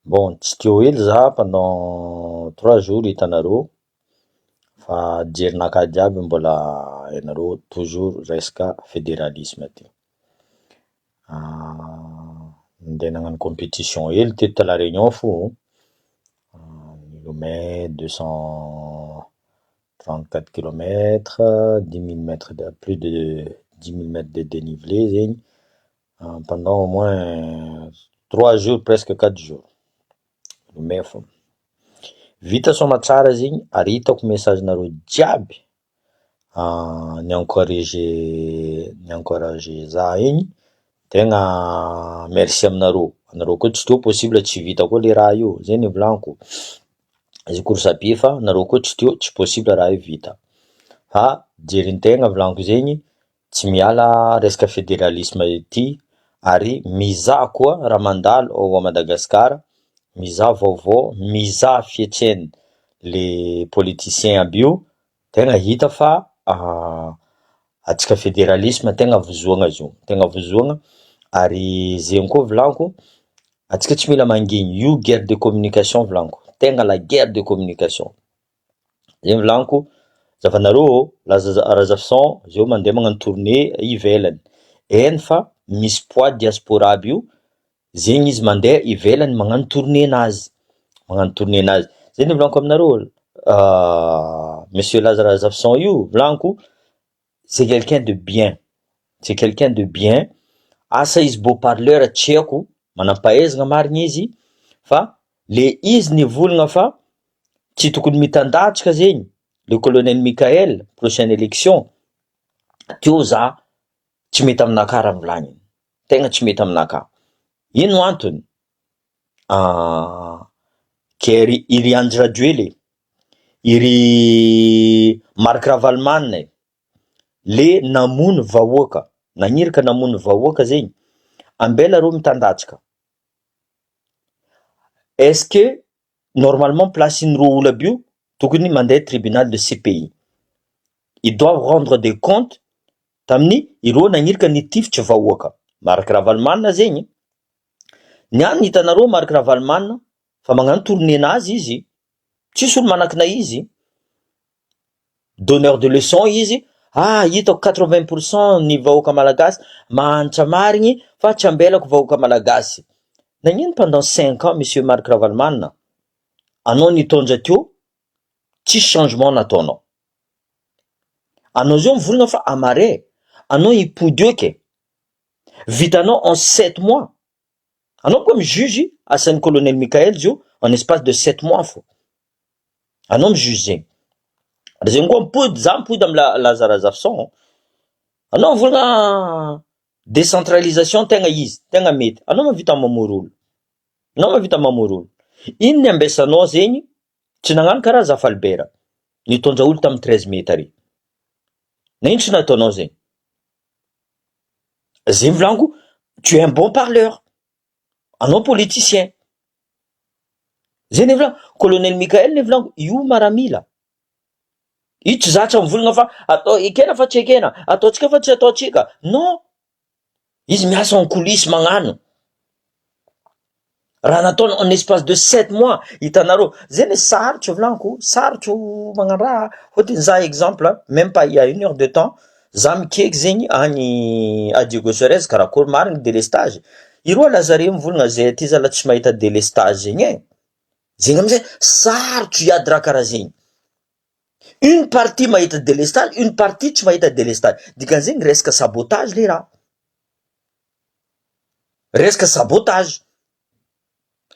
Bon, tsy teo hely za pendant 3 jours hitanareo, fa jerinakahy jiaby mbola ianareo toujours resaka fédéralisme ty. Nandeha nagnano compétition hely teto La Réunion fo, nilomay 234 kilomètres, 10 000 mètres de plus de 10 000 mètres de dénivelé zegny pendant au moins 3 jours, presque 4 jours, milomay fo. Vita soamatsara zegny ary hitako message-nareo jiaby ni-encourager za igny, tegna merci aminareo, anareo koa tsy teo possible tsy vita koa le raha io, zay nivolaniko, izy course à pied fa nareo koa tsy teo, tsy possible raha io vita, fa jerintegna volaniko zegny, tsy miala resaka fédéralisme ity, ary mizaha koa raha mandalo ao a Madagasikara, mizaha vaovao, mizaha fihetsehany le politicien aby io, tegna hita fa atsika fédéralisme tegna vozoagna izy io, tegna vozoagna. Ary zegny koa volaniko, atsika tsy mila manginy io, guerre de communication volaniko, tegna la guerre de communication zegny volaniko. Zavanareo Razafison zao mandeha magnano tournée ivelany eny, fa misy poids diaspora aby io zegny, izy mandeha ivelany magnano tournée nazy, magnano tournée nazy. Zay ny volaniko aminareo, monsieur Laza Razafison io volaniko, c'est quelqu'un de bien, c'est quelqu'un de bien. Asa izy beau parleur, tsy haiko, manam-pahaizana marina izy, fa le izy nivolagna fa tsy tokony mitandatsika zegny le colonel Michael prochaine élection teo. Za tsy mety aminakahy raha volagniny, tegna tsy mety aminakahy. Ino antony? Ke ry iry Andry Rajoely, iry Marc Ravalomanana le namono vahoaka, nagniraka namono vahoaka zegny, ambela reo mitandatsika. Est-ce que normalement place in'ireo olo aby io tokony mandeha tribunal de CPI? Ils doivent rendre des comptes tamin'ny ireo nagniraka nitifitry vahoaka. Marc Ravalomanana zegny niany hitanareo, Marc Ravalomanana fa magnano tournée nazy izy, tsisy olo manakina izy, donneur de leçon izy. Ah, hitako 80 % ny vahoaka malagasy mahantra marigny, fa tsy ambelako vahoaka malagasy. Nagnino pendant 5 ans, monsieur Marc Ravalomanana, anao nitondra teo, tsisy changement nataonao? Anao zao mivolagna fa amare anao ipody eo ke vitanao en 7 mois. Anao koa mijuge asan'ny colonel Michael zio en espace de 7 mois fo anao mijuge zegny. Ary zegny koa mipody, za mipody amy Laza Razafison. Anao mivolagna décentralisation, tegna izy tegna mety. Anao mahavita mamory olo, anao mahavita mamory olo. Ino ny ambesanao zegny tsy nagnano karaha Zafalibera nitondra olo tamy 13 mai tary? Na ino tsy nataonao zegny? Zegny volaniko, tu es un bon parleur, anao politicien zay. Ne volaniko colonel Michael, ne volaniko io maramila io, tsy zatra mivolagna fa atao ekena fa tsy ekena, ataotsika fa tsy ataotsika. Non, izy miasa en coulisse, magnano raha nataony en espace de 7 mois hitanareo zay. Ny sarotro volaniko, sarotro magnano raha fôtony za exemple, même pas il y a une heure de temps, za mikeky zegny agny a Diego Suarez, karakory mariny délestage iroa Lazare mivolagna zay aty, zala tsy mahita délestage zegny e. Zegny amizay sarotro hiady raha karaha zegny. Une partie mahita délestage, une partie tsy mahita délestage, dikan'zegny resaka sabotage le raha, resaka sabotage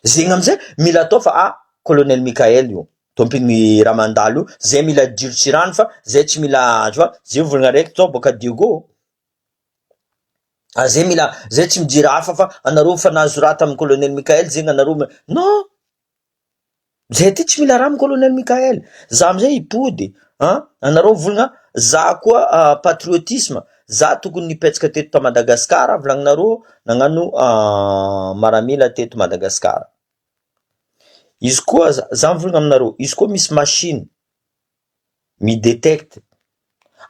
zegny amizay mila atao. Fa ah, colonel Michael io tompony raha mandalo io zay, mila jiro sy rano, fa zay tsy mila azo fa zay volagna raiky zao boka Diego ah, zay mila zay tsy mijery hafa, fa anareo fa nahazo raha tamin'ny colonel Michael zegny anareo. Non, zay ty tsy mila raha amy colonel Michael. Za amizay hipody an anareo volagna za koa patriotisme, za tokony nipetsaka teto ta Madagasikara volagninareo, nagnano maramila teto Madagasikara izy koa. Za mivolagna aminareo, izy koa misy machine midétecte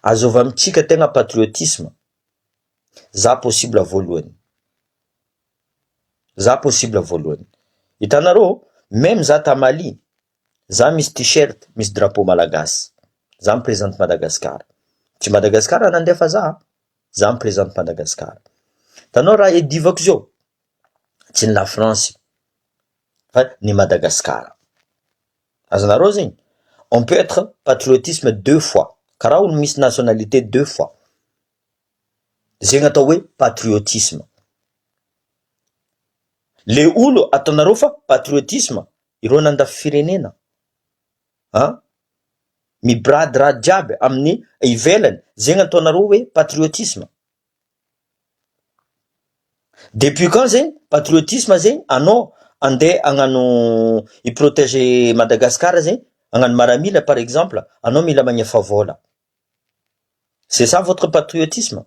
azova amitsika tegna patriotisme, za possible voalohany, za possible voalohany. Hitanareo, même za ta Mali, za misy t-shirt misy drapeau malagasy, za mipresente Madagascar, tsy Madagascar nandefa za, za mipresente Madagascar. Hitanao raha edivako zao, tsy ny la France fa ny Madagascar. Azonareo zegny? On peut être patriotisme deux fois, karaha olo misy nationalité deux fois. Zegny atao hoe patriotisme. Le olo ataonareo fa patriotisme, ireo nandafy firenena, an, mibrady raha jiaby amin'ny ivelany, zegny ataonareo hoe patriotisme. Depuis quand zegny patriotisme zegny anao andeha hagnano hi-protéger Madagascar zegny, hagnano maramila par exemple, anao mila magnefa vola. C'est ça votre patriotisme?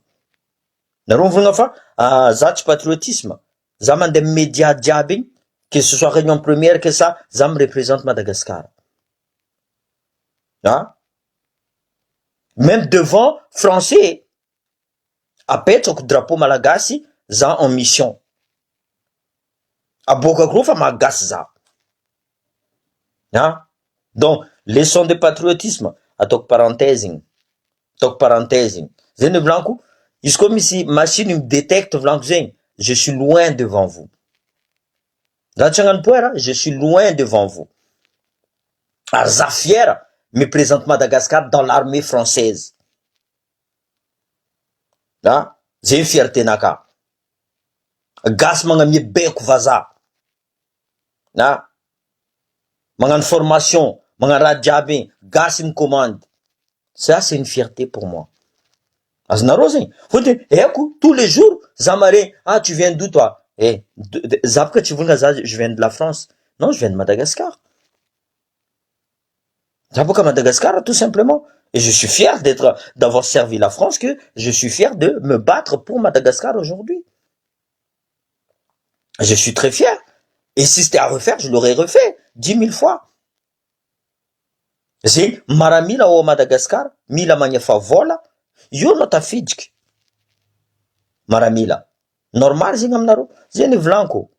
Nareo mivolagna fa za tsy patriotisme, za mandeha amy media jiaby igny, que ce soit réunion première que ça, za mireprésente Madagascar. Ah, même devant français, apetrako drapeau malagasy, za en mission. Aboakako reo fa malagasy za. Ah, donc leçon de patriotisme, ataoko parenthèse igny, ataoko parenthèse igny. Zay ny volaniko, izy koa misy machine midétecte volaniko zegny, je suis loin devant vous. Za tsy hagnano poera, je suis loin devant vous. Ary za fier miprésente Madagascar dans l'armée française. Ah, zay fierté-naka. Gasy magnamia beko vazaha. Ah, magnano formation, magnano raha jiaby igny, gasy micommande. Ça c'est une fierté pour moi. Azonareo zegny? Fôtony haiko tous les jours za mare, ah tu viens d'où toi? Eh, za boka tsy volagna za je viens de la France. Non, je viens de Madagascar. Za boka Madagascar tout simplement. Et je suis fier d'être, d'avoir servi la France, que je suis fier de me battre pour Madagascar aujourd'hui. Je suis très fier. Et si c'était à refaire, je l'aurais refait 10 000 fois. Zegny maramila ao Madagascar mila magnefa vola io no tafidriky maramila normal zegny aminareo zegny volaniko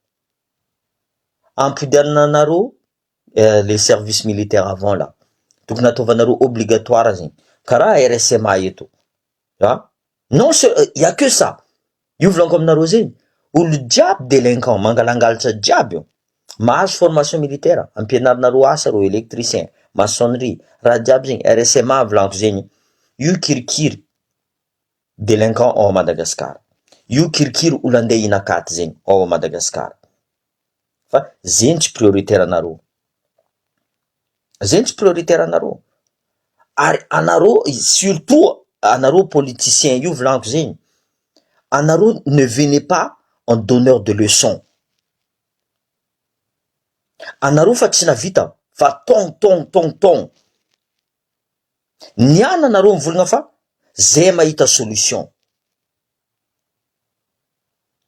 ampodianina anareo les services militaires avant là, tokony ataovanareo obligatoire zegny karaha RSMA eto. Ah non, y a que ça io volaniko aminareo zegny. Olo jiaby délinquant mangalangalatra jiaby io mahazo formation militaire, ampianarinareo asa reo, électricien, maçonnerie, raha jiaby zegny. RSMA volaniko zegny io, kirikiry délinquant ao Madagascar io, kirikiry olo andeha hinakaty zegny ao Madagascar, fa zegny tsy prioritaire anareo, zegny tsy prioritaire anareo. Ary anareo, surtout anareo politicien io, volaniko zegny anareo, ne venez pas en donneur de leçon anareo fa tsy navita fa tong tong tong tong niana anareo mivolagna fa zay mahita solution.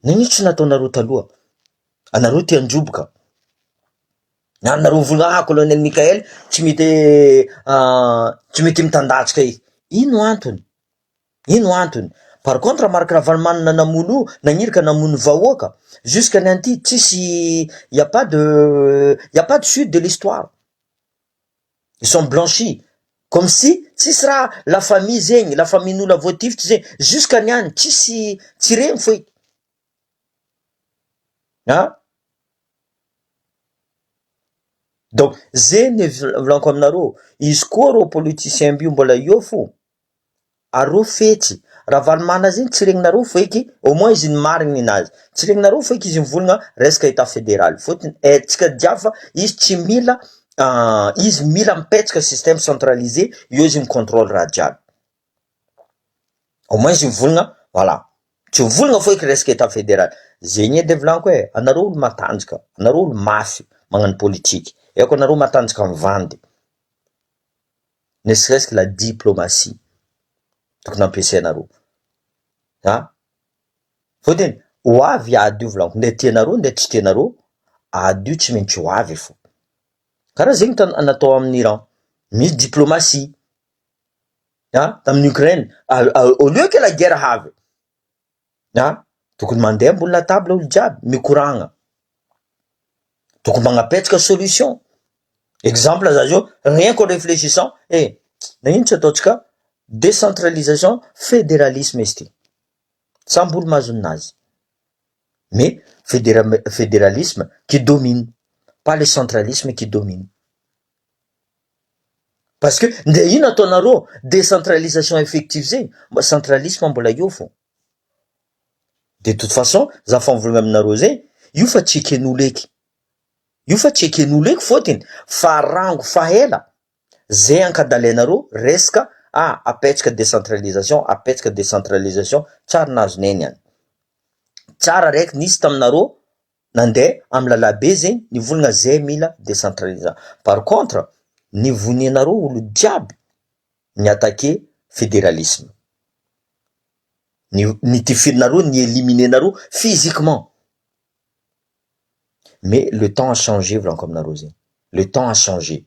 Nino tsy nataonareo taloha? Anareo tia androboka, anareo mivolagna ah colonel Michael tsy mety mitandatsika izy. Ino antony? Ino antony? Par contre Marc Ravalomanana namono io, nagnirika namono vahoaka jusqu'à ny anty tsisy, y a pas de suite de l'histoire. Ils sont blanchis comme si tsisy raha. La famille zegny, la famille n'olo voatifitry zegny jusqu'à niany tsisy, tsy regny foeky. Ah, donc zegny volaniko aminareo, izy koa reo politicien by io mbola eo fo areo fetsy Ravalomana zegny tsy regninareo foeky, au moins izy ny marigny ninazy, tsy regninareo foeky izy mivolagna resaka état fédéral, fôtony haitsika jiaby fa izy tsy mila, izy mila mipetraka système centralisé io, izy micontrôle raha jiaby. Au moins izy mivolagna, voilà, tsy mivolagna foeky resaka état fédéral zegny edy. Volaniko e, anareo olo matanjaka, anareo olo mafy magnano politiky, haiko anareo matanjaka mivandy, ne serait-ce que la diplomatie tokony ampiasainareo. A fôtony ho avy ady io, volaniko, nde tianareo nde tsy tianareo, ady io tsy maintsy ho avy fo. Karaha zegny natao amin'ny Iran, misy diplomatie a tamin'ny Ukraine, au lieu que la guerre havy a, tokony mandeha ambony la table olo jiaby mikoragna. Tokony magnapetsaka solution. Exemple za zao, rien qu'en réfléchissant, eh, nagnino tsy ataontsika décentralisation, fédéralisme izy ty. Samby olo mahazo ninazy. Mais fédéralisme qui domine, pas le centralisme qui domine. Parce que nde ino ataonareo décentralisation effective zegny, centralisme mbola eo fô. De toute façon, za fa mivolagna aminareo zay, io fa tsy eken'olo eky. Io fa tsy eken'olo eky fôtony fa rango fa ela zay ankadalenareo resaka ah apetsaka décentralisation, apetsaka décentralisation, tsary nahazo neny any. Tsara raiky nisy taminareo nandeha amy lalabe zegny nivolagna zay mila décentralisation. Par contre, nivonianareo olo jiaby ni-attaquer fédéralisme. Nitifirinareo, ni-éliminenareo physiquement. Mais le temps a changé volaniko aminareo zegny. Le temps a changé.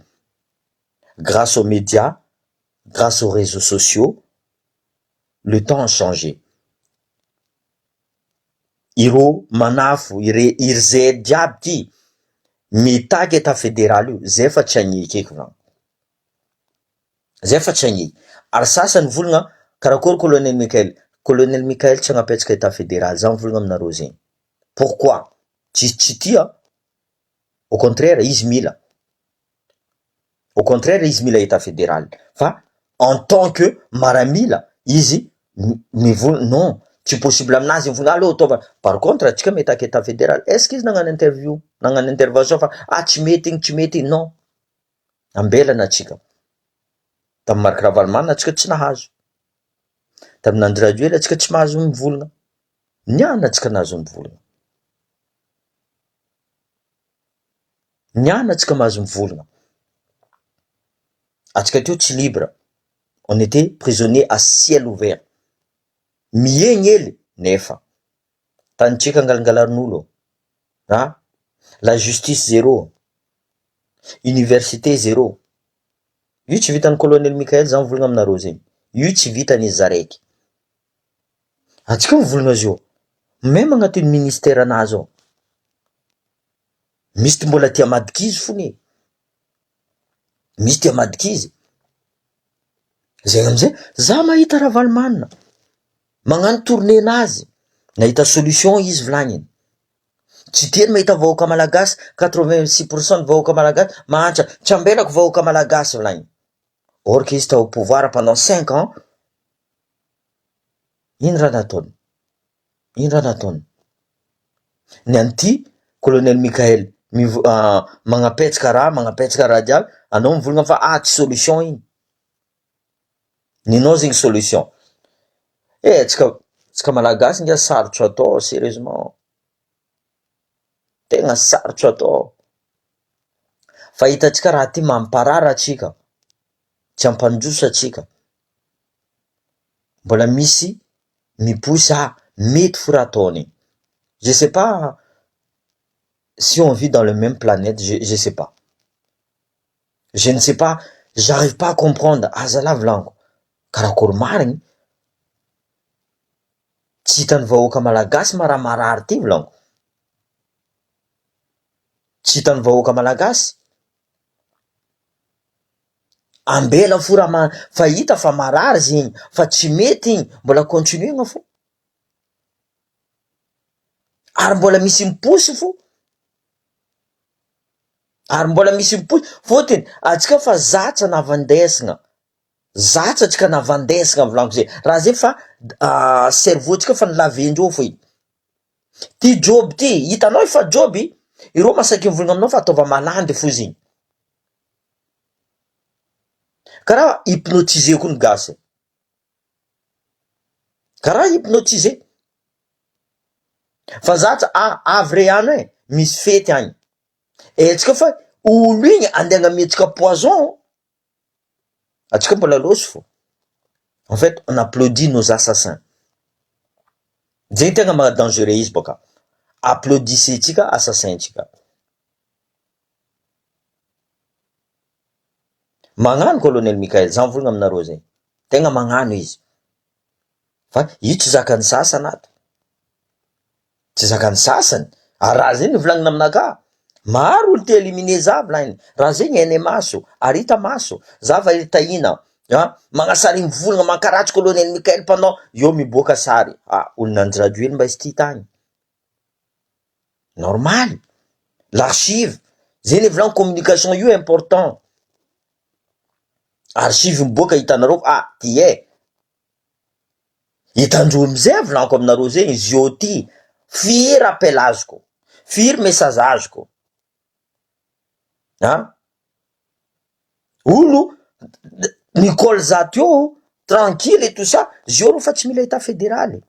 Grâce aux médias, grâce aux réseaux sociaux, le temps a changé. Ireo manafo, ire iry zay jiaby ty mitaky état fédéral io, zay fa tsy agneky eky volaniko. Zay fa tsy agneky. Ary sasany volagna karakory colonel Michael? Colonel Michael tsy agnapetsaka état fédéral, za mivolagna aminareo zegny. Pourquoi? Tsy tsy tia, au contraire izy mila. Au contraire izy mila état fédéral. Fa en tant que maramila izy mivolagna non, tsy possible aminazy mivolagna alô ataova. Par contre atsika mitaky état fédéral. Est-ce que izy nagnano interview, nagnano intervention fa ah tsy mety igny, tsy mety igny, non. Ambelana atsika. Tamy Marc Ravalomanana atsika tsy nahazo. Tamin'ny Andry Rajoelina atsika tsy mahazo mivolagna. Niany atsika nahazo mivolagna. Niany atsika mahazo mivolagna. Atsika teo tsy libre. On était prisonnier à ciel ouvert. Miegny hely nefa tanitsika angalangalarin'olo. Ah, la justice zéro, université zéro. Io tsy vitan'ny colonel Michael za mivolagna aminareo zegny. Io tsy vitany izy zaraiky. Atsika mivolagna azy io. Même agnatin'ny ministère anazy ao. Misy ty mbola tia madiky izy fony e. Misy tia madiky izy. Zegny amizay, za mahita Ravalomanana magnano tournée nazy, nahita solution izy volagniny. Tsy tiany mahita vahoaka malagasy, 86% ny vahoaka malagasy mahantra, tsy ambelako vahoaka malagasy volagniny. Or que izy tao au pouvoir pendant 5 ans, ino raha nataony? Ino raha nataony? Ny an'ity colonel Michael magnapetsaka raha, magnapetsaka raha jiaby, anao mivolagna fa ah tsy solution igny. Ninao zegny solution. Eh atsika malagasy ngia sarotro atao sérieusement. Tegna sarotro atao. Fa hitantsika raha ty mamparary atsika, tsy ampandroso atsika. Mbola misy miposy ah mety fo raha ataony. Je sais pas si on vit dans le même planète, je sais pas. Je ne sais pas, j'arrive pas à comprendre. Azalahy volaniko, karakory marigny? Tsy hitan'ny vahoaka malagasy ma raha marary ty volaniko. Tsy hitan'ny vahoaka malagasy. Ambela fo raha fa hita fa marary zegny, fa tsy mety igny, mbola continuena fo. Ary mbola misy miposy fo. Ary mbola misy miposy, fôtony atsika fa zatsa navandesina. Zatsa atsika navandesina volaniko zay. Raha zay fa cerveau tsika fa nilavendreo fo igny. Ty joby ty, hitanao efa joby, ireo masaky mivolagna aminao fa ataova malandy fo izy igny. Karaha hypnotisé koa ny gasy. Karaha hypnotisé. Fa zatsa ah avy re ano e, misy fety agny. Etsika fa olo igny andeha agnamiantsika poison. Atsika mbola lôso fô. En fait, on applaudit nos assassins. Zegny tegna maha dangereux izy bôka. Applaudissez-tsika assassin-tsika. Magnano colonel Michael, za mivolagna aminareo zegny. Tegna magnano izy. Fa io tsy zakan'ny sasany ato. Tsy zakan'ny sasany. Ary raha zegny nivolagnina aminakahy. Maro olo te éliminer za volagniny, raha zegny hainay maso, ary hita maso, za va ry Tahina a, magnasary mivolagna mankaratsy colonel Mickael pendant eo miboaka sary, ah olona Andry Rajoelina mba izy ty tany, normal, l'archive, zay le volagniko communication io important, archive miboaka hitanareo ah ty e. Hitandreo amizay volaniko aminareo zegny izy ty firy appel azoko, firy message azoko an, olo Nicole za teo tranquille et tout ça, zio reo fa tsy mila etat federaly,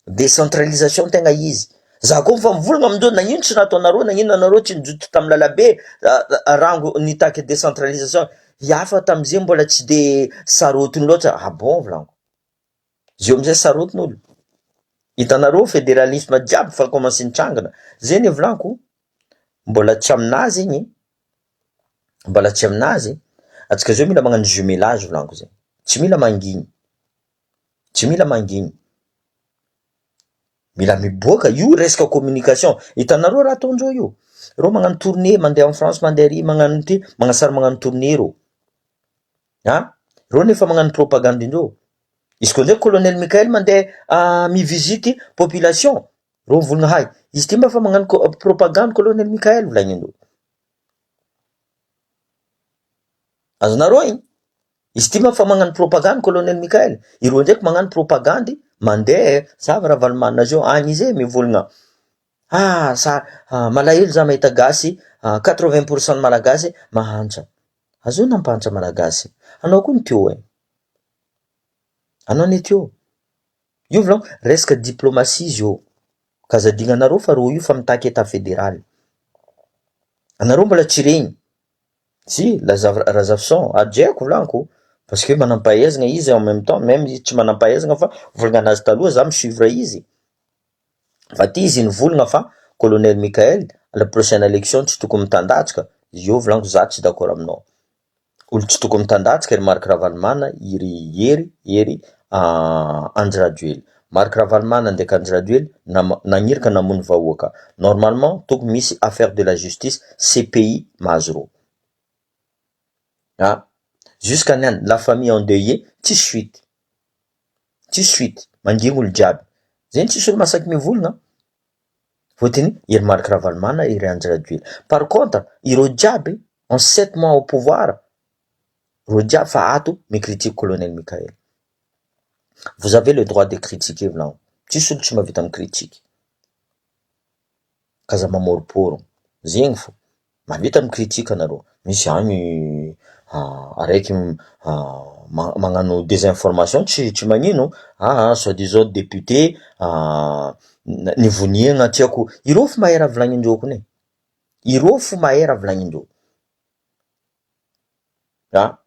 décentralisation tegna izy, za koa efa mivolagna amindreo nagnino tsy nataonareo nagnino anareo tsy nijojo tamy lalabe rango nitaky décentralisation, ia fa tamizay mbola tsy de sarotiny loatra, ah bon volaniko. Zio amizay sarotiny olo, hitanareo federalisme jiaby fa commence nitrangana, zay ny volaniko mbola tsy aminazy igny, mbola tsy aminazy, atsika zao mila magnano jumelage volaniko zay, tsy mila manginy, tsy mila manginy, mila miboaka io resaka communication, hitanareo raha ataondreo io, reo magnano tournée mandeha en France mandeha ary magnano ty, magnasary magnano tournée reo, an, reo nefa magnano propagande ndreo, izy koa ndraiky colonel Mickael mandeha mi-visite population, reo mivolagna hay izy ty mba fa magnano propagande colonel Mickael volagnindreo, azonareo igny, izy ty mba fa magnano propagande colonel Mickael, ireo ndraiky magnano propagande mandeha zava Ravalomanana zao agny izy e mivolagna ah sa malahelo za mahita gasy 80 pourcent ny malagasy mahantra, azonao nampahantra malagasy, anao koa ny teo e, anao ne teo, io volaniko resaka diplomatie izy io, ka aza adignanareo fa reo io fa mitaky etat federaly, anareo mbola tsy regny, si Razafison hajaiko volaniko parce que manampahaizana izy en même temps même izy tsy manampahaizana fa volagna anazy taloha za mi-suivre izy, fa ty izy nivolagna fa colonel Mickael la prochaine élection tsy tokony mitandatsaka, io volaniko za tsy d'accord aminao, olo tsy tokony mitandatsaka ry Marc Ravalomanana, iry Hery, Hery Andry Rajoelina, Marc Ravalomanana ndraiky Andry Rajoelina nagniraka namono vahoaka, normalement tokony misy affaire de la justice CPI mahazo reo, ah jusqu'à niany la famille endeuillée tsisy suite, tsisy suite, manginy olo jiaby, zegny tsisy olo mahasaky mivolagna, fôtony ery Marc Ravalomanana ery Andry Rajoelina, par contre ireo jiaby en 7 mois au pouvoir, reo jiaby fa ato mi-critique colonel Mickael, vous avez le droit de critiquer volaniko, tsisy olo tsy mahavita mi-critique, ka aza mamôripôrogno, zegny fô, mahavita mi-critique anareo, misy agny araiky magnano désinformation tsy magnino, ah soi disant député nivoniagna tsy haiko, ireo fo mahay raha volagnindreo kony e, ireo fo mahay raha volagnindreo, ah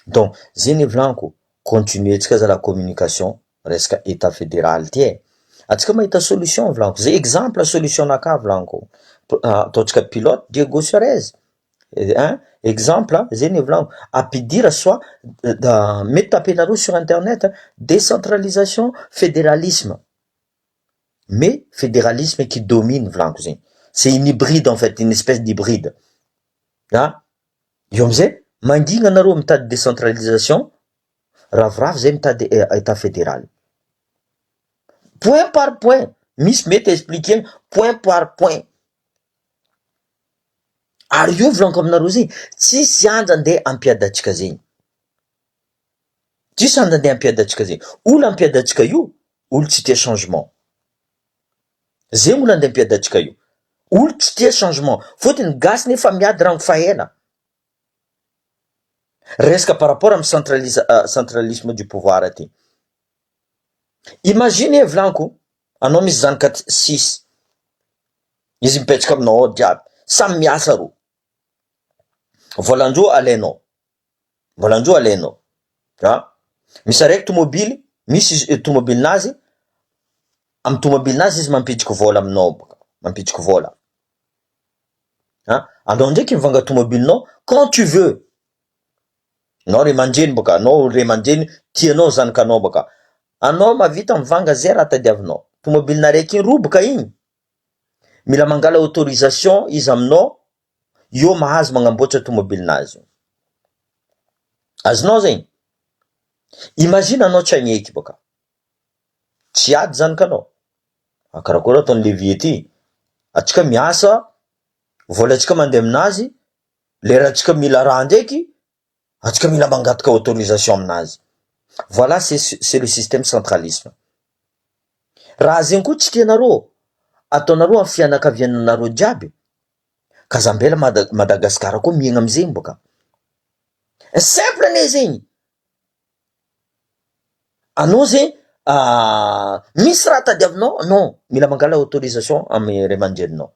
donc zegny volaniko continuer-tsika za la communication resaka etat fédéral ty e, atsika mahita solution volaniko, zay exemple solution naka volaniko, ataontsika pilote Diego Suarez, hein exemple zegny volaniko, ampidira soit mety tapenareo sur internet décentralisation fédéralisme, mais fédéralisme qui domine volaniko zegny, c'est une hybride en fait, une espèce d'hybride, ah io amizay mangina anareo mitady décentralisation, ravoravo zay mitady état fédéral, point par point, misy mety expliquer point par point, ary io volaniko aminareo zegny tsisy andra andeha ampiady atsika zegny, tsisy andra andeha ampiady atsika zegny, olo ampiady atsika io olo tsy tia changement, zegny olo andeha ampiady atsika io, olo tsy tia changement, fôtony gasy nefa miady rango fa ela, resaka par rapport amy centralisme du pouvoir aty, imagine volaniko anao misy zanaka six, izy mipetraka aminao ao jiaby, samy miasa ro, volandreo alainao, volandreo alainao, ah misy araiky tomobily, misy tomobilinazy, amy tomobilinazy izy mampidiky vola aminao baka, mampidiky vola, ah anao ndraiky mivanga tomobilinao quand tu veux, anao ray aman-dreny baka, anao ray aman-dreny tianao zanakanao baka, anao mahavita mivanga zay raha tadiavinao, tomobilinaraiky iny roboka igny. Mila mangala autorisation izy aminao eo mahazo magnamboatra tomobilinazy io. Azonao zegny? Imagine anao tsy agneky bôka. Tsy ady zany ka anao. Ah karakory ataon'i Levi ty? Atsika miasa, vôlantsika mandeha aminazy, lerantsika mila raha ndraiky, atsika mila mangataka autorisation aminazy. Voilà c'est c'est le système centralisme. Raha zegny koa tsy tianareo, ataonareo amy fianakavianareo jiaby, ka za mbela Mada- Madagascar koa miaigna amizegny bôka. Simple anie zegny. Anao ze misy raha tadiavinao non mila mangala autorisation amy ray aman-dreninao,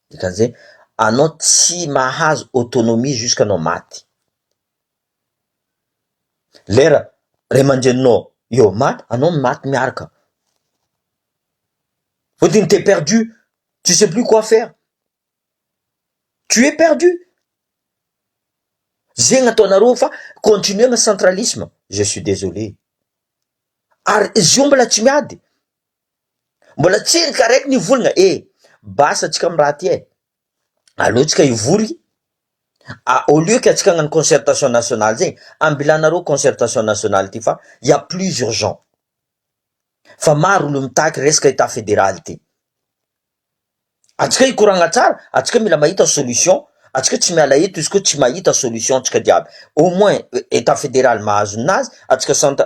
dikan'izay anao tsy mahazo autonomie jusque anao maty, lera ray aman-dreninao eo maty anao maty miaraka, fôtony t'es perdu, tu sais plus quoi faire. Tu es perdu! Zegny ataonareo fa continuer ny centralisme, je suis désolé. Ary izy io mbola tsy miady, mbola tsendriky araiky nivolagna eh basa antsika amy raha ty eh, aleo tsika hivory au lieu que antsika hagnano concertation nationale zegny, ambilanareo concertation nationale ty fa il y a plus urgent, fa maro olo mitaky resaka etat federal ty. Antsika hikoragna tsara, antsika mila mahita solution, antsika tsy miala eto izy koa tsy mahita solution antsika jiaby, au moins etat federal mahazo ninazy, antsika cent-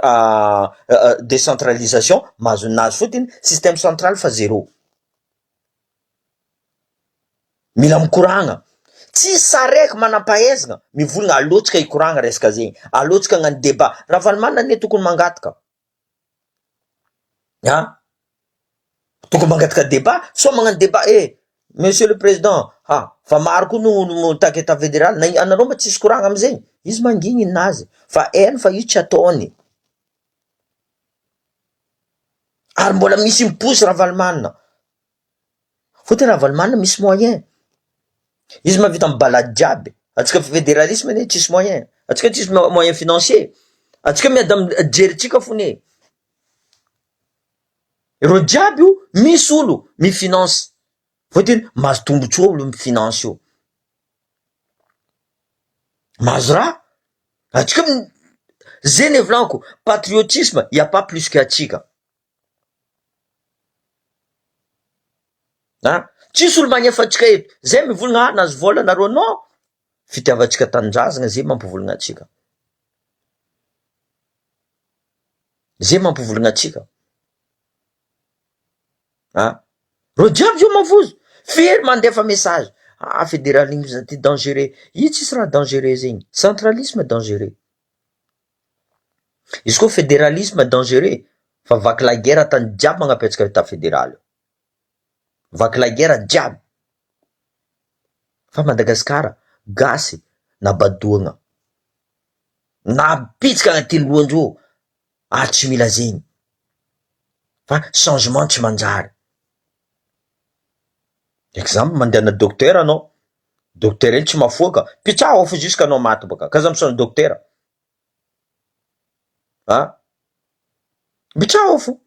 décentralisation mahazo ninazy fotony système central fa zero. Mila mikoragna, tsisy saraiky manampahaizana mivolagna aleo tsika hikoragna resaka zegny, aleo tsika hagnano debat, Ravalomanana anie tokony mangataka. An! Tokony mangataka débat, sao magnano débat eh! Monsieur le président ha! Fa maro koa no mitaky état fédéral, na anareo mba tsisy koragna amizegny, izy mangigny ninazy fa hainy fa io tsy ataony, ary mbola misy miposy Ravalomanana. Fotony Ravalomanana misy moyen, izy mahavita mibalady jiaby, antsika federalisme anie tsisy moyen, antsika tsisy moyen financier, antsika miady amy jerintsika fony e, ireo jiaby io misy olo mi-finance, fotony mahazo tombotsoa olo mi-finance io, mahazo raha, antsika zay ny volaniko patriotisme il y a pas plus que antsika. An! Tsisy olo magnefa antsika eto, zay mivolagna ah nahazo vola nareo non! Fitiavantsika tanindrazagna zay mampivolagna antsika, zay mampivolagna antsika, an! Reo jiaby zao mavozo, firy mandefa message, ah federalisme ty dangereux, io tsisy raha dangereux zegny, centralisme dangereux. Izy koa federalisme dangereux fa vaky la guerre tany jiaby magnapetsaka etat federal io, vaky la guerre jiaby, fa Madagascar gasy nabadoagna, napitsika agnaty lohandreo ary tsy mila zegny fa changement tsy manjary, exemple mandehana docteur anao, docteur iny tsy mahafoaka, pitsaho fo jusque anao maty baka, k'aza misaona docteur. Ah! Mitraho fo.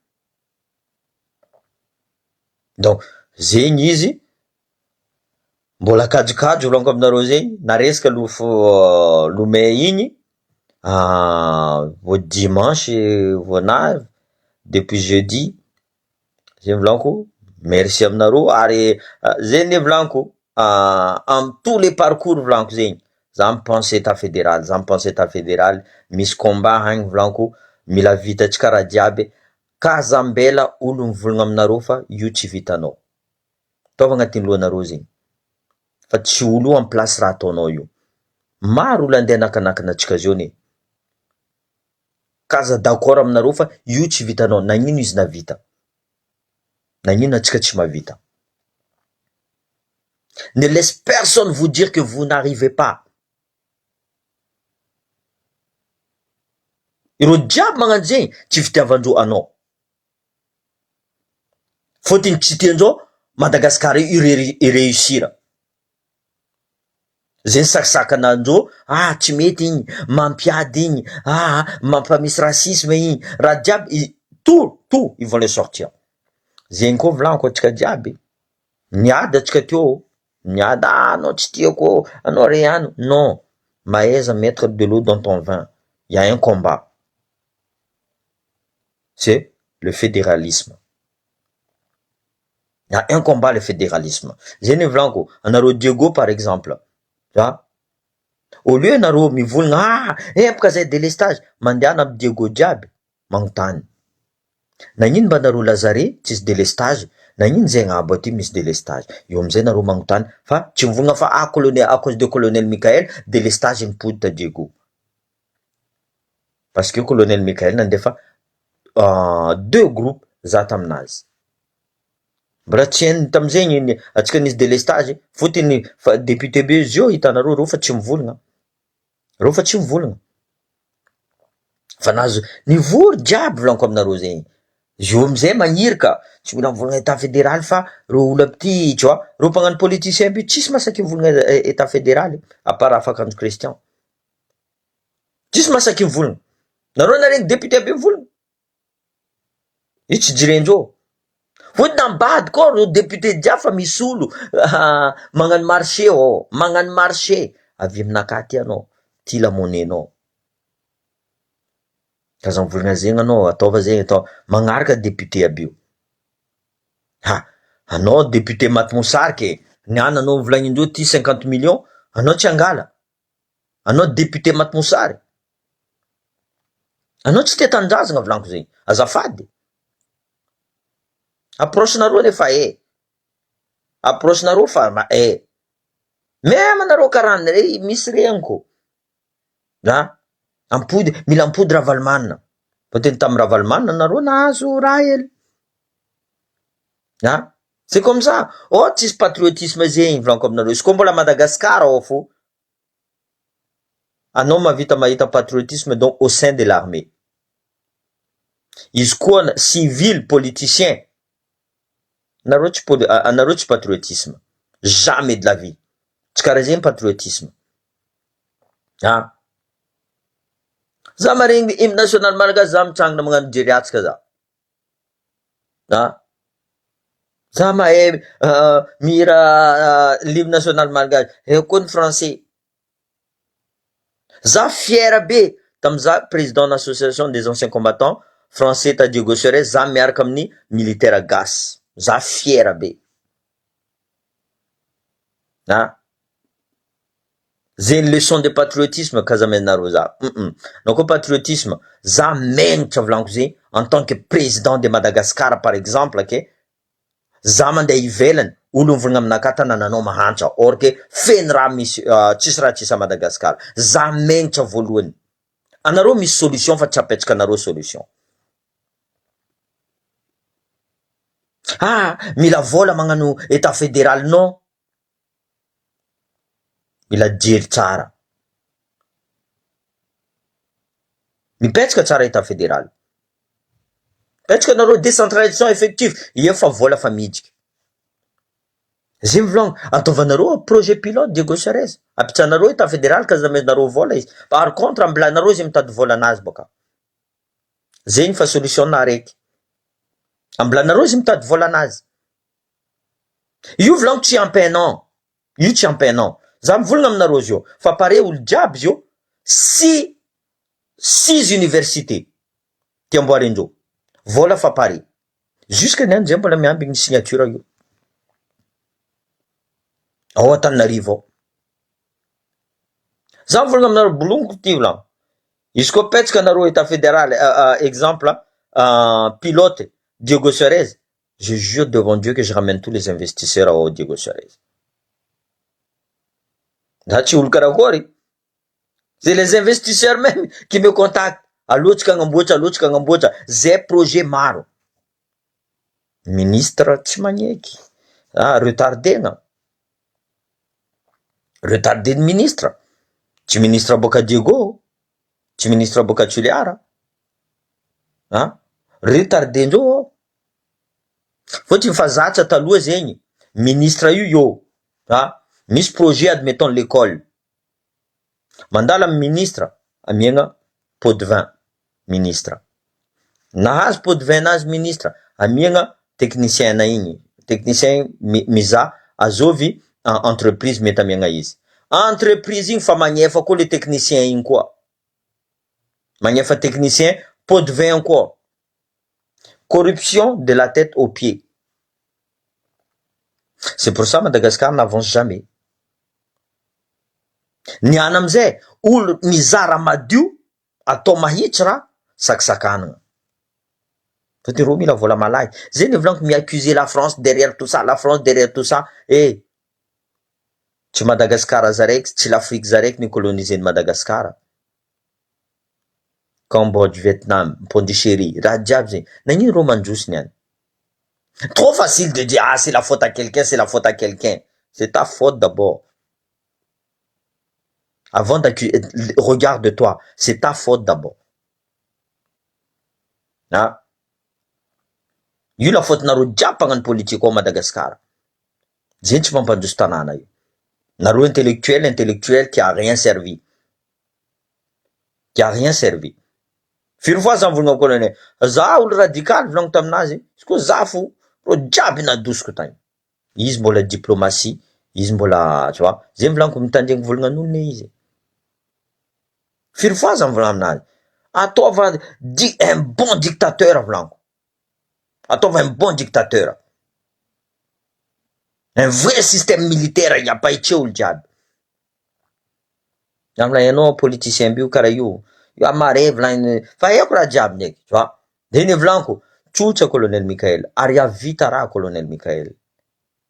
Donc zegny izy, mbola kajokajy volaniko aminareo zegny, naresaka aloha lomay igny, vao dimanche vao navy, depuis jeudi, zay volaniko merci aminareo ary zay anie volaniko amy tous les parcours volaniko zegny, za mi-pense etat federal, za mi-pense etat federal, misy combat agny volaniko, mila vitatsika raha jiaby, ka aza ambela olo mivolagna aminareo fa io tsy vitanao, ataovy agnatin'ny lohanareo zegny, fa tsy olo io en place raha ataonao io, maro olo andeha hanakanakana antsika zao anie, ka aza d'accord aminareo fa io tsy vitanao, nagnino izy nahavita, nagnino antsika tsy mahavita, ne laisse personne vous dire que vous n'arrivez pas, ireo jiaby magnano zegny tsy fitiavandreo anao, fôtony tsy tiandreo Madagascar io i-reussir. Zay nisakisakana andreo, ah tsy mety igny, mampiady igny, ah mampamisy racisme igny, raha jiaby tout tout ils vont le sortir, zegny koa volaniko antsika jiaby. Niady atsika teo, niady ah anao tsy tiako ô, anao re ihany, non, mahaiza mettre de l'eau dans ton vin, il y a un combat, c'est le fédéralisme, il y a un combat le fédéralisme, zay ny volaniko, anareo Diego par exemple, ah, au lieu nareo mivolagna ah empaka zay délestage, mandehana amy Diego jiaby magnontany, nagnino mba nareo Lazare tsisy délestage, nagnino zay agnabo aty misy délestage, eo amizay nareo magnontany fa tsy mivolagna fa ah colonel à cause de colonel Michael délestage nipody ta Diego, parce que colonel Michael nandefa deux groupes za taminazy, mbola tsy hainy tamizegny atsika nisy délestage fôtony fa député be izy io hitanareo reo fa tsy mivolagna, reo fa tsy mivolagna, fa nahazo nivory jiaby volaniko aminareo zegny, izy io amizay magnirika tsy mila mivolagna état fédéral fa reo olo aby ty tu vois, reo mpagnano politicien aby io tsisy mahasaky mivolagna état fédéral à part Afakandro Christian, tsisy mahasaky mivolagna, nareo naregny député aby mivolagna, io tsy jirendreo, fôtony ambadika ao reo député jiaby fa misy olo magnano marché ao, magnano marché, avy aminakahy ty anao, ty lamonenao, ka aza mivolagna zegny anao, ataova zegny atao, magnaraka député aby io, ha anao député maty mosary ke, niany anao volagnindreo ty 50 millions, anao tsy angala, anao député maty mosary, anao tsy tia tanindrazana volaniko zegny, azafady, approche nareo nefa e, approche nareo fa e, même anareo karaha misy regniko, a ampody mila ampody Ravalomanana, fôtony tamy Ravalomanana nareo nahazo raha hely, a c'est comme ça, oh tsisy patriotisme zegny volaniko aminareo, izy koa mbola Madagasikara ao fô, anao mahavita mahita patriotisme donc au sein de l'armée, izy koa civil politicien, nareo tsy poli- anareo tsy patriotisme, jamais de la vie, tsy karaha zegny patriotisme, a za maregny hymne national malagasy za mitsangana magnano jeriatsika za, a za mahay mihira l'hymne national malagasy, haiko koa ny français, za fier be tamiza président n'association des anciens combattants français ta Diego Suarez, za miaraka amin'ny militaire gasy, za fier be, a zegny leçon de patriotisme kazamenareo za anao koa patriotisme, za megnatra volaniko zegny en tant que président de Madagascar par exemple ke, za mandeha ivelany olo mivolagna aminakahy tanànanao mahantra or ke feno raha misy tsisy raha tsisy a Madagasikara, za megnatra voalohany, anareo misy solution fa tsy apetraka anareo solution, ah mila vola magnano état fédéral non, mila jery tsara, mipetraka tsara état fédéral, mipetraka anareo décentralisation effective, io fa vola fa midriky, zay mivolagna ataovanareo projet pilote Diego Suarez, ampitsanareo état fédéral ka aza vola izy, par contre ambilanareo izy mitady vola anazy boka, zegny fa solution na araiky, ambilanareo izy mitady vola anazy, io volaniko tsy ampy un an, io tsy ampy un an, za mivolagna aminareo izy io, fa pare olo jiaby izy io, six université ty amboarindreo, vola fa pare, jusque niany zay mbola miambigny signature io, ao Antananarivo ao, za mivolagna aminareo bolongoko ty volagno, izy koa petsaka anareo état fédéral exemple pilote Diego Suarez, je jure devant Dieu que je ramène tous les investisseurs ao Diego Suarez, za tsy olo karakory, c'est les investisseurs même qui me contactent, alohatsika agnamboatra alohatsika agnamboatra, zay projet maro, ministre tsy magneky, ah retardena, retardeny ministre, tsy ministre boaka Diego, tsy ministre boaka Tuléar, ah retardendreo ao, fôtony fa zatra taloha zegny ministre io eo, ah misy projet admettons l'école, mandalo amy ministre amiagna pot de vin ministre, nahazo pot de vin nazy ministre amiagna technicien igny. Technicien mizaha azovy entreprise mety amiagna izy. Entreprise igny fa magnefa koa le technicien igny koa. Magnefa technicien pot de vin koa. Corruption de la tête aux pieds. C'est pour ça Madagascar n'avance jamais. Niana amizay olo mizara madio atao mahitsy raha sakisakanana. Fôtony reo mila vola malaky. Zay ny volaniko mi-accuser la France derrière tout ça, la France derrière tout ça. Eh, tsy Madagasikara zaraiky, tsy l'Afrique zaraiky ny coloniser ny Madagasikara. Cambodge, Vietnam, Pondichéry, raha jiaby zegny. Nagnino reo mandroso niany? Trop facile de dire ah c'est la faute à quelqu'un, c'est la faute à quelqu'un. C'est ta faute d'abord. Avant d'accuser, regarde-toi, c'est ta faute d'abord. Ah. Io la faute nareo jiaby mpagnano politique ao Madagasikara. Zegny tsy mampandroso tanàna io. Nareo intellectuel, intellectuel qui a rien servi. Qui a rien servi. Firy fois za mivolagna colonel, za olo radical volaniko taminazy, izy koa za fo ro jiaby nadosiko tagny. Izy mbola diplomatie, izy mbola tu vois, zay volaniko mitandregny volagnan'olo ne izy. Firy fois za mivolagna aminazy, ataova di un bon dictateur volaniko. Ataova un bon dictateur. Un vrai système militaire ampahitsy olo jiaby. Amilay anao politicien by io karaha io, io mare volagny fa haiko raha jiaby ndraiky, tu vois. De ny volaniko, tsotra colonel Michael, ary avita raha colonel Michael.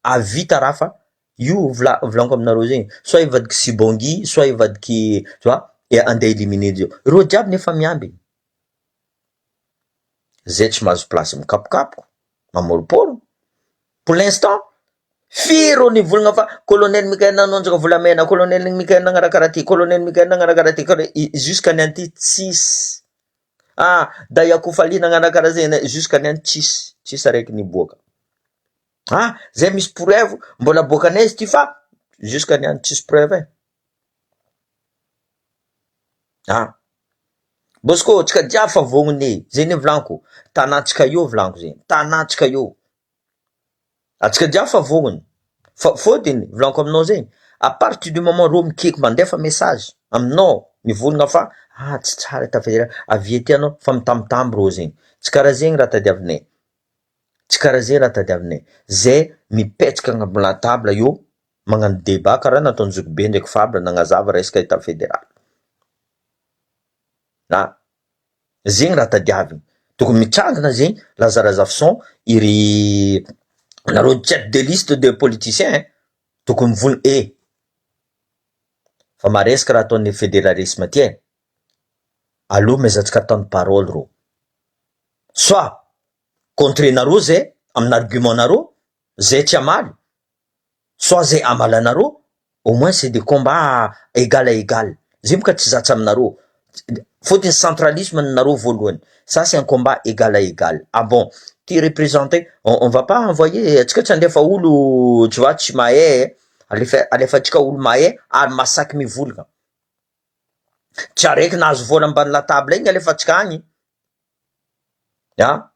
Avita raha fa io volaniko aminareo zegny, soit ivadiky Sibongi, soit ivadiky tu vois, e andeha éliminer io. Reo jiaby nefa miamby. Zay tsy mahazo place mikapokapoka, mamoriporo. Pour l'instant, firy ro nivolagna fa colonel Michael nanondraka volamena, colonel Michael nagnano karaha ty, colonel Michael nagnano karaha ty, jusqu'à niany ty tsisy. Ah, Dayakofali nagnano karaha zegny, jusqu'à niany tsisy, tsisy araiky niboaka. Ah, zay misy preuve mbola aboakanay izy ty fa jusqu'à niany tsisy preuve e. Ah, bosco tsika jiaby fa vognony zay ny volaniko, tanàntsika io volaniko zegny, tanàntsika io. Atsika jiaby fa vognony. Fa fôtony volaniko aminao zegny, à partir du moment reo mikeky mandefa message aminao mivolagna fa ah tsy tsara état fédéral, avy aty anao fa mitambitamby reo zegny. Tsy karaha zegny raha tadiavinay. Tsy karaha zegny raha tadiavinay. Zay mipetraka agnabon'ny la table io magnano débat karaha nataony Zokibe ndraiky Fabla nagnazava resaka état fédéral. Ah, zegny raha tadiaviny. Tokony mitsangana zegny Laza Razafison iry nareo tête de liste de politiciens tokony mivolagna eh fa maresaka raha ataon'ny fédéralisme ty e. Aleo miezantsika ataony parole rô. Soit contre nareo zay amin'ny argument nareo, zay tsy hamaly, soit zay hamaly anareo, au moins c'est des combats égal à égal. Zay boka tsy zatra aminareo. Fôtony centralisme nareo voalohany. Ça c'est un combat égal à égal. Ah bon, ty représenter, on va pas envoyer, atsika tsy andefa olo tu vois tsy mahay, alefa alefatsika olo mahay ary masaky mivolagna. Tsy araiky nahazo vola ambany la table igny alefatsika agny. Ah,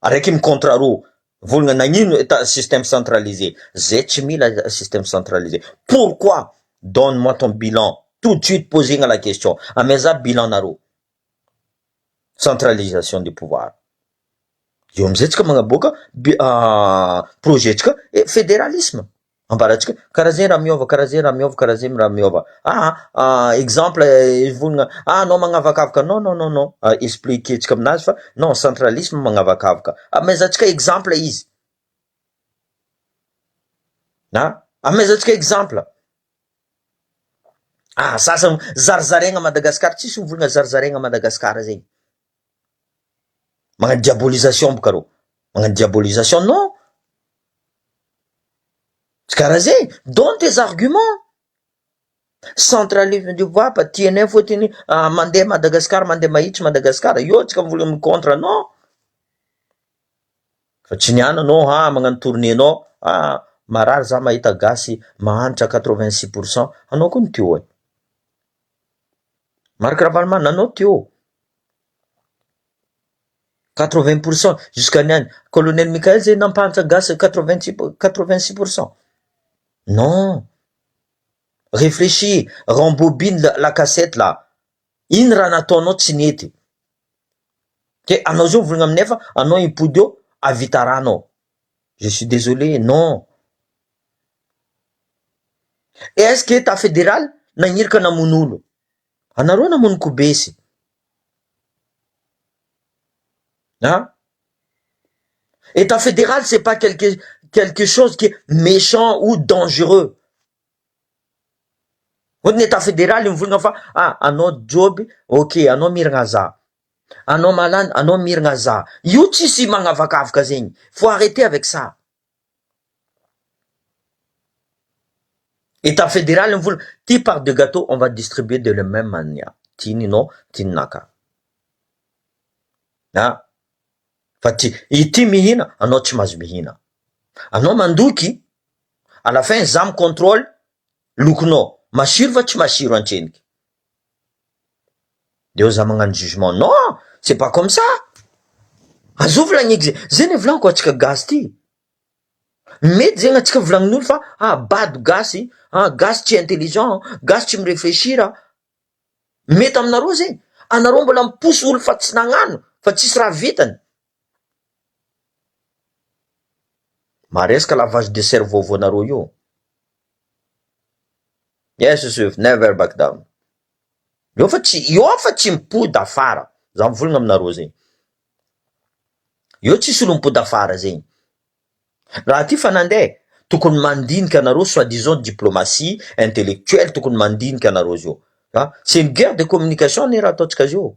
araiky mi-contre rô. Volagna nagnino état système centralisé. Zay tsy mila système centralisé. Pourquoi? Donne-moi ton bilan. Tout de suite poser la question. Ameza bilan nareo. Centralisation du pouvoir. Eo amizay tsika magnaboaka projet tsika fédéralisme. Ambaratsika karaha zay raha miova, karaha zay raha miova, karaha zay raha miova. Ah, exemple volagna ah anao magnavakavaka non non non non expliquer tsika aminazy fa non centralisme magnavakavaka. Amezantsika exemple izy. Ah, amezantsika exemple. Ah, sasany zarizaraigna Madagasikara, tsisy mivolagna zarizaraigna Madagasikara zegny. Magnano diabolisation boka reo, magnano diabolisation non. Tsy karaha zegny, donne tes arguments. Centralisme du pouvoir fa tianay fôtony mandeha Madagasikara, mandeha mahitsy Madagasikara, io tsika mivolagna mi-contre non. Fa tsy niany anao ah magnano tournée anao, ah marary za mahita gasy mahantra 86%, anao koa ny teo e. Marc Ravalomanana anao teo. 80 pourcent jusqu'à niany colonel Mikael zay nampahantra gasy 86, 86%. Non, réfléchis, rembobine la cassette là. Iny raha nataonao tsy nety ke anao zao mivolagna aminay fa anao ipody eo avita ranao. Je suis désolé, non. Est-ce que état fédéral nagnirika namono olo anareo, namono kobesy ah? État fédéral, c'est pas quelque chose qui est méchant ou dangereux. Fotony état fédéral mivolagna fa ah, anao joby, ok, anao miragna za, anao malany, anao miragna za, io tsisy magnavakavaka zegny. Faut arrêter avec ça. État fédéral mivolagna ty part de gâteau, on va distribuer de la même manière, ty ninao, ty ninaka ah, fa ty ity mihina, anao tsy mahazo mihina, anao mandoky, à la fin za micontrôle lokonao masiro fa tsy masiro antseniky de eo za magnano jugement. Non, c'est pas comme ça. Azovy lagniky zay zay ny volaniko atsika gasy ty mety zegny atsika volagnin'olo fa ah, bado gasy ah, gasy tsy intelligent, gasy tsy miréfléchir. Mety aminareo zegny, anareo mbola miposy olo fa tsy nagnano fa tsisy raha vitany. Maresaka lavage de cerveau voanareo io. Yes, Yusuf, never back down. Eo fa tsy eo fa tsy mipody afara. Za mivolagna aminareo zegny. Eo tsisy olo mipody afara zegny. Raha ty fa nandeha, tokony mandinika anareo soi-disant diplomatie intellectuelle, tokony mandinika anareo zio. Ah, c'est une guerre de communication ny raha ataontsika zio.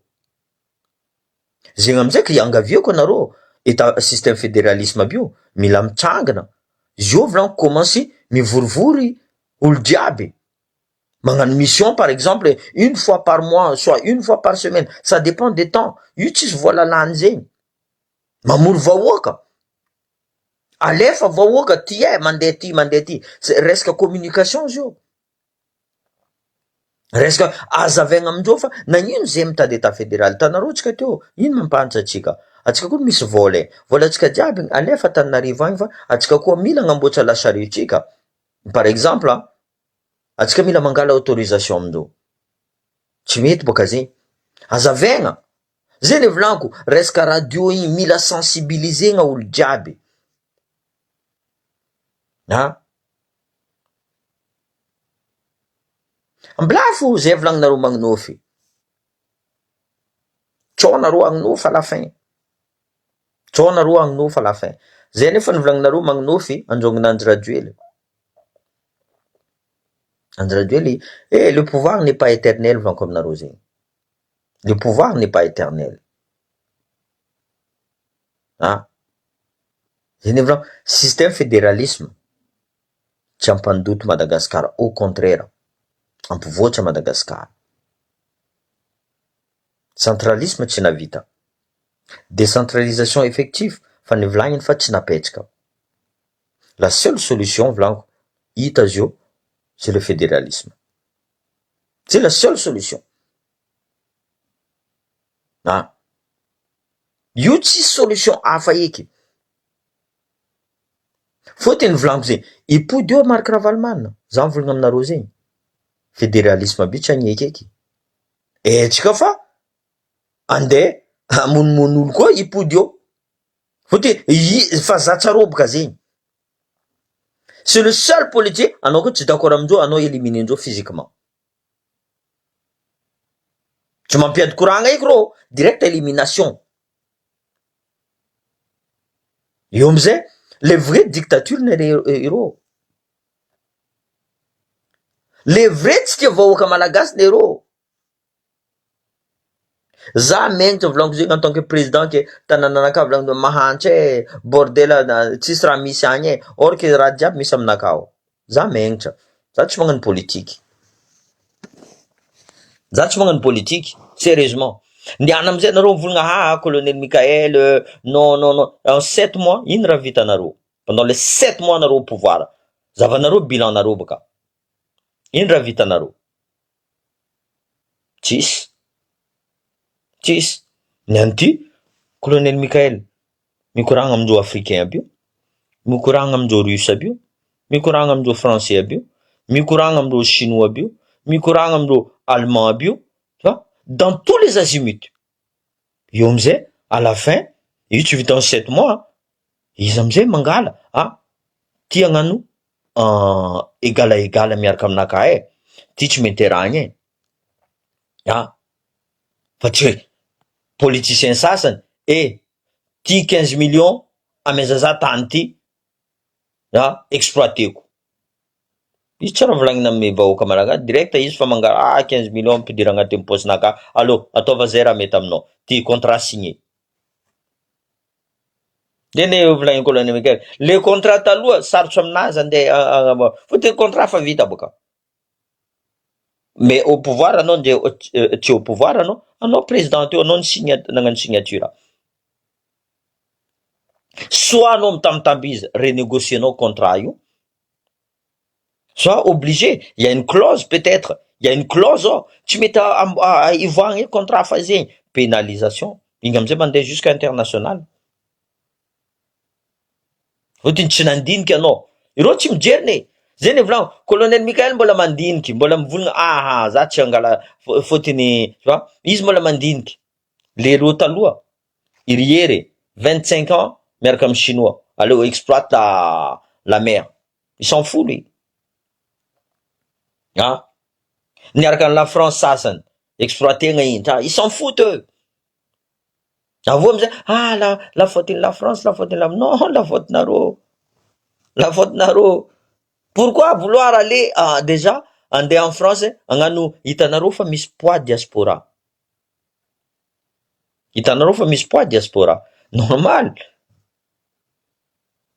Zegny amizay ka iangaviako anareo, état système fédéralisme aby io mila mitsangana. Zio volaniko commence mivorivory olo jiaby. Magnano mission par exemple une fois par mois, soit une fois par semaine, ça dépend des temps. Io tsisy vola lany zegny. Mamory vahoaka. Alefa vahoaka ty e, mandeha ty, mandeha ty. Resaka communication zio. Resaka azavaigna amindreo fa nagnino zay mitady état fédéral tanareo tsika teo ino mampahantra atsika. Atsika koa misy vola e. Vola atsika jiaby alefa Tananarivo agny fa atsika koa mila agnamboatra la charrue tsika. Par exemple, atsika mila mangala autorisation amindreo. Tsy mety boka zegny. Azavaigna. Zay le volaniko, resaka radio igny mila sensibilisena olo jiaby. Ah. Ambilafo zay volagninareo magnonofy. Tsao nareo hagnonofy à la fin. Tsao nareo hagnonofy à la fin. Zay nefa ny volagninareo magnonofy anjongona Andry Rajoely. Andry Rajoely, eh, le pouvoir n'est pas éternel volaniko aminareo zegny. Le pouvoir n'est pas éternel. Ah. Zay ny volaniko, système fédéralisme tsy ampandoto Madagascar, au contraire, ampivoatra Madagascar. Centralisme tsy navita. Décentralisation effective fa nivolagniny fa tsy napetraka. La seule solution volaniko hita zio, c'est le fédéralisme. C'est la seule solution. Ah. Io tsisy solution hafa eky. Fôtony volaniko zegny, ipody eo Marc Ravalomanana, za mivolagna aminareo zegny. Fédéralisme aby tsy agneky eky. Etsika fa andeha hamonomono olo koa ipody eo. Fôtony i fa za tsaroboka zegny. C'est le seul politique, anao koa tsy d'accord amindreo, anao éliminer-ndreo physiquement. Tsy mampiady koragna eky rô, direct élimination. Eo amizay, le vrai dictature ny ireo. Le vrai tsy tia vahoaka malagasy lereo. Za menatra volaniko zegny en tant que président ke tanànanakahy volaniko mahantra e, bordel tsisy raha misy agny e, or que raha jiaby misy aminakahy ao. Za menatra, za tsy magnano politiky. Za tsy magnano politiky, sérieusement. Ndiana amizay nareo mivolagna ah colonel Michael, non non non, en 7 mois ino raha vitanareo? Pendant les 7 mois nareo au pouvoir, zavanareo bilan nareo baka. Ino raha vitanareo? Tsisy. Tsisy. Ny an'ity. Colonel Michael mikoragna amindreo africain aby io, mikoragna amindreo russe aby io, mikoragna amindreo français aby io, mikoragna amindreo chinois aby io, mikoragna amindreo allemand aby io, fa dans tous les azimuts. Eo amizay à la fin io tsy vita en 7 mois, izy amizay mangala ah ty hagnano égal à égal miaraka aminakahy e, ty tsy mety arahagna e, ah fa tsy hoe politicien sasany e ty 15 millions ameza za tany ty ah exploiteko. Izy tsy raha volagnina amy vahoaka malagasy direct izy fa mangala ah 15 millions ampidira agnatin'ny paosinaka, allo ataova zay raha mety aminao, ty contrat signé. Eny volagniny colonel Michael, le contrat taloha sarotro aminazy andeha fotony contrat fa vita boka. Mais au pouvoir anao nde tsy au pouvoir anao, anao président teo anao ny nagnano signature. Soit anao mitambitamby izy renégocier-nao contrat io, soit obligé, il y a une clause peut-être, il y a une clause ao, tsy mety ivoahana io contrat fa zegny, pénalisation, igny amizay mandeha jusqu'à international. Fotony tsy nandiniky anao, ireo tsy mijeriny e, zay ny volagno, colonel Michael mbola mandiniky, mbola mivolagna aha za tsy angala fotony tu vois, izy mbola mandiniky, le reo taloha, iriery 25 ans miaraka amy chinois, aleo exploite la mer, il s'en fout lui. Ah, niaraka amy la France sasany, exploitena iny, ils s'en foutent eux. Avô amizay ah la faute la France, la faute la non, la faute nareo, la faute nareo. Pourquoi vouloir aller déjà andeha en France hagnano hitanareo fa misy poids diaspora, hitanareo fa misy poids diaspora, normal.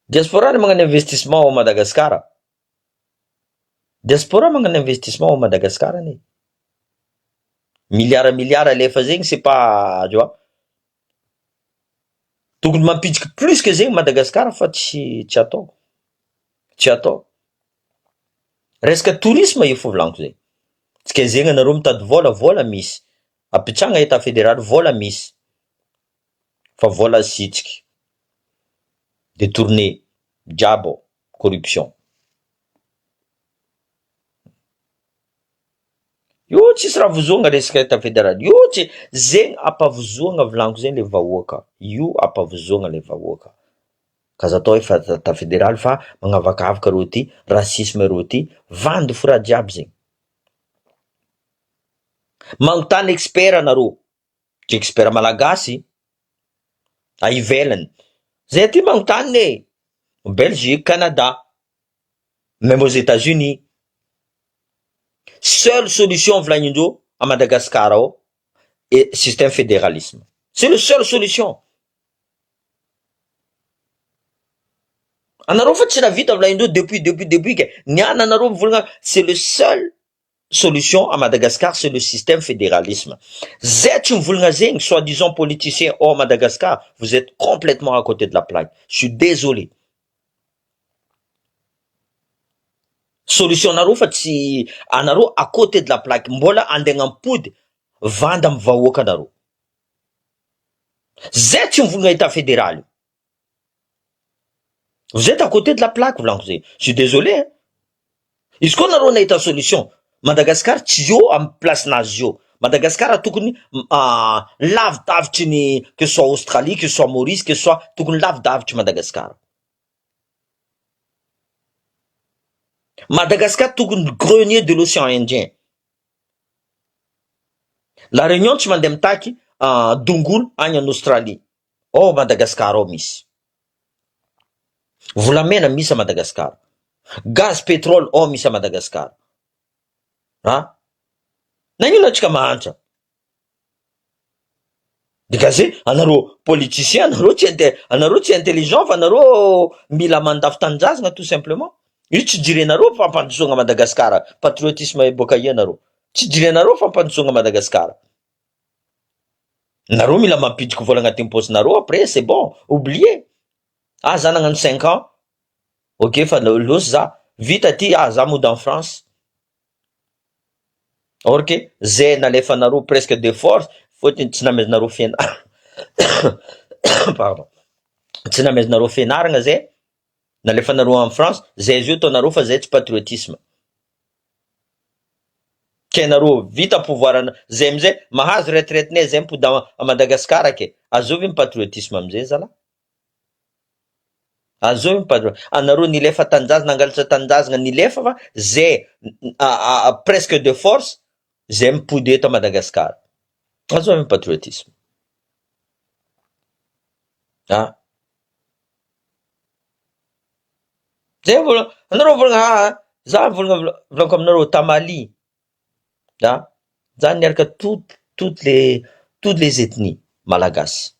Diaspora ny magnano investissement ao Madagasikara, diaspora magnano investissement ao Madagasikara anie. Milliard milliard alefa zegny, c'est pas, tu vois. Tokony mampitsiky plus que zegny Madagasikara fa tsy atao, tsy atao. Resaka tourisme io fo volaniko zegny. Tsika zegny anareo mitady vola, vola misy. Apitrahana état fédéral, vola misy. Fa vola asitriky. Détourné jiaby ao, corruption. Io tsisy raha vozoagna resaka état fédéral io, tsy zegny ampavozoagna volaniko zegny le vahoaka io, ampavozoagna le vahoaka. Ka aza atao hoe fa état fédéral fa magnavakavaka reo ty, racisme reo ty, vandy fo raha jiaby zegny. Magnontany expert anareo, tsy expert malagasy a ivelany, zay aty magnontany e, Belgique, Canada, même aux États-Unis. Seule solution volagnindreo à Madagascar ao et système fédéralisme. C'est le seule solution. Anareo fa tsy navita volagnindreo depuis depuis depuis ke niana anareo mivolagna c'est le seul solution à Madagascar, c'est le système fédéralisme. Zay tsy mivolagna zegny soi-disant politicien ao Madagascar, vous êtes complètement à côté de la plaque. Je suis désolé. Solution nareo fa tsy anareo à côté de la plaque, mbola andeha ampody vanda amy vahoaka anareo. Zay tsy mivolagna état fédéral io. Vous êtes à côté de la plaque volaniko zay. Je suis désolé hein. Izy koa nareo nahita solution, Madagascar tsy eo amy place nazy io. Madagascar tokony lavidavitry ny que ce soit Australie, que ce soit Maurice, que ce soit tokony lavidavitry Madagascar. Madagascar tokony grenier de l'océan Indien. La Réunion tsy mandeha mitaky dongolo agny en Australie. Ao Madagascar ao misy. Volamena misy à Madagascar. Gaz pétrole ao misy à Madagascar. Ah? Nagnino antsika mahantra? Dégagé, anareo politicien, anareo tsy anareo tsy intelligent fa anareo mila mandafo tanindrazana tout simplement. Io tsy jirenareo fampandrosoana Madagascar, patriotisme boaka ia anareo. Tsy jirenareo fampandrosoana Madagascar. Nareo mila mampidriky vola agnatin'ny paosinareo après c'est bon, oubliez. Ah za nagnano 5 ans, ok fa losy za, vita ty, ah za mody en France. Or que zay nalefanareo presque de force fôtony tsy namezanareo fianarana. pardon, tsy namezanareo fianaragna zay, nalefanareo en France, zay zio ataonareo fa zay tsy patriotisme. Ke nareo vita pouvoir zay amizay mahazo retraite-nay zay mipody a Madagascar ke, azovy ny patriotisme amizay zalahy? Azovy ny patrio- anareo nilefa tanindrazana, nangalatra tanindrazana nilefa fa zay presque de force zay mipody eto a Madagascar. Azovy ny patriotisme? Ah! Zay vola anareo volagna aa za volagna volaniko aminareo Tamali a za niaraka toutes toutes les toutes les ethnies malagasy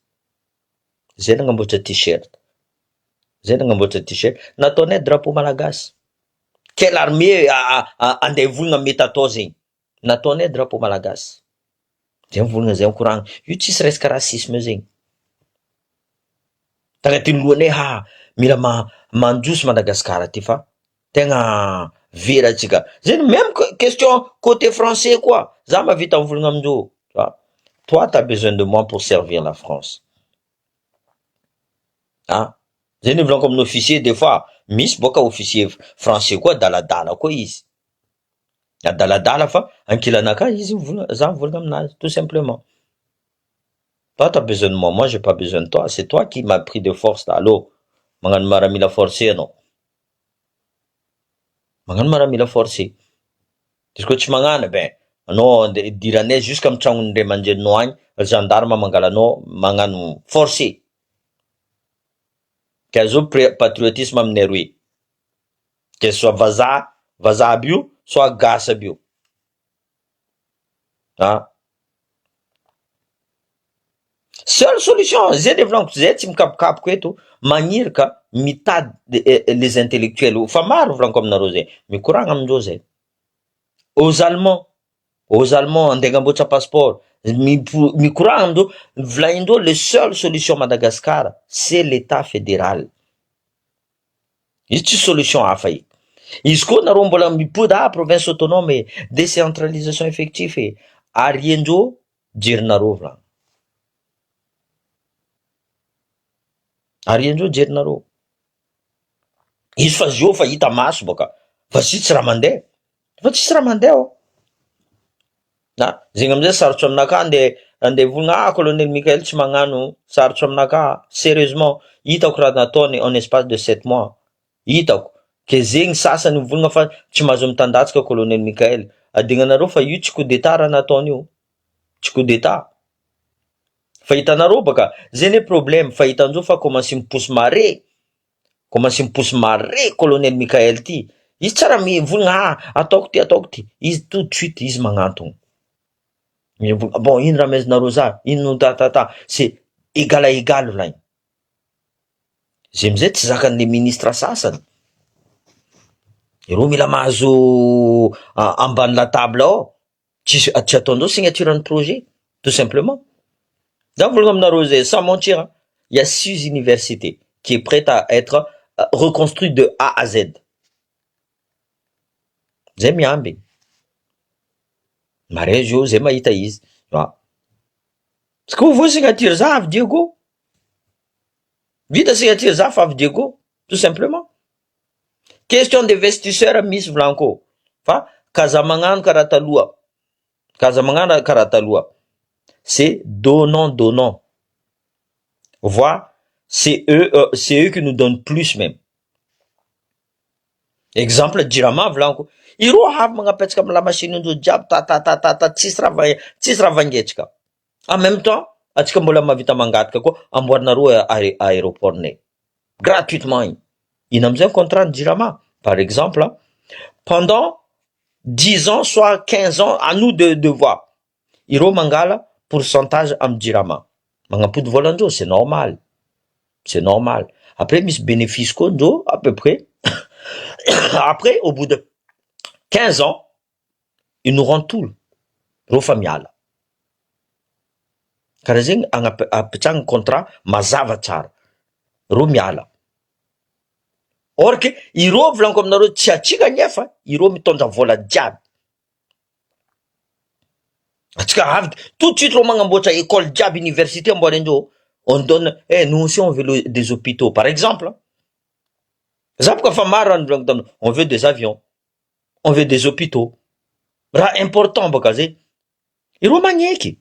zay nagnamboatra t-shirt zay nagnamboatra t-shirt nataonay drapeau malagasy quelle armée andeha hivolagna mety atao zegny nataonay drapeau malagasy zay mivolagna zay mikoragna io tsisy resaka racisme zegny. Tagnatin'ny lohanay ha mila mandroso Madagascar ty fa tegna very atsika, zay même question côté français koa za mahavita mivolagna amindreo a, toi t'as besoin de moi pour servir la France, a zay ny volaniko amin'ny officier des fois misy boka officier français koa adaladala koa izy, adaladala fa ankilanakahy izy mivolagna za mivolagna aminazy tout simplement. Toi t'as besoin de moi, moi j'ai pas besoin de toi, c'est toi qui m'a pris de force allo magnano maramila forcé anao, magnano maramila forcé, izy koa tsy magnano ben anao andeha idiranay jusque amy tragnon'ny ray aman-dreninao agny gendarme mangala anao magnano forcé, ka zao patriotisme aminay roe, que ce soit vazaha, vazaha aby io soit gasy aby io, ah. Seule solution zay le volaniko zay tsy mikapokapoka eto magniraka mitady les intellectuels fa maro volaniko aminareo zay mikoragna amindreo zay aux allemands aux allemands andeha agnamboatra passeport mikoragna amindreo volagnindreo le seule solution Madagascar c'est l'état fédéral izy tsy solution hafa e izy koa nareo mbola mipody ah province autonome e décentralisation effectif e ariendreo jerinareo volagno ariendreo jerinareo izy fa zio fa hita maso boka fa sy tsy raha mandeha fa tsisy raha mandeha ao na zegny amizay sarotro aminakahy andeha andeha volagna ah colonel Mickael tsy magnano sarotro aminakahy serieusement hitako raha nataony en espace de sept mois hitako ke zegny sasany mivolagna fa tsy mahazo mitandatsaka colonel Mickael adignanareo fa io tsy coup d'etat raha nataony io tsy coup d'etat fa hitanareo baka zay ne problème fa hitanjeo fa commence miposy mare commence miposy mare colonel Mickael ty izy tsara mivolagna ah ataoko ty ataoko ty izy tout de suite izy magnantogno bon ino raha amezanareo za ino tatata c'est égal à égal volagny zay amizay tsy zakan'le ministre sasany ireo mila mahazo ambany la table ao tsisy tsy ataondreo signature ny projet tout simplement za mivolagna aminareo zay sans mentir il y a six universités qui est prête à être reconstruite de A à Z zay miamby mare izy zay mahita izy a tsy ko vo signature za avy Diego vita signature za fa avy Diego tout simplement question d'investisseur misy volaniko fa kaza magnano karaha taloha kaza magnano karaha taloha c'est donnant donnant voire c'est eux c'est eux qui nous donnent plus même exemple jirama volaniko ireo avy magnapetsaka amy lamasiny jiaby tatatatata tsisy raha tsisy raha vangetsika en même temps atsika mbola mahavita mangataka koa amboarinareo aéroport-nay gratuitement igny ino amizay contrat ny jirama par exemple pendant 10 ans soit 15 ans à nous de voir ireo mangala pourcentage amy jirama magnampody volandreo c'est normal c'est normal après misy bénéfice koa ndreo à peu près après au bout de 15 ans ils nous rendent tout reo fa miala karaha zegny agna- apetrahana contrat mazava tsara reo miala or que ireo volaniko aminareo tsy atsika nefa ireo mitondra vola jiaby atsika avy tout de suite reo magnamboatra école jiaby université amboarindreo. On donne, eh nous aussi on veut des hôpitaux par exemple. Za boka fa maro raha nivolaniko taminao, on veut des avions, on veut des hôpitaux, raha important baka zay, ireo magneky,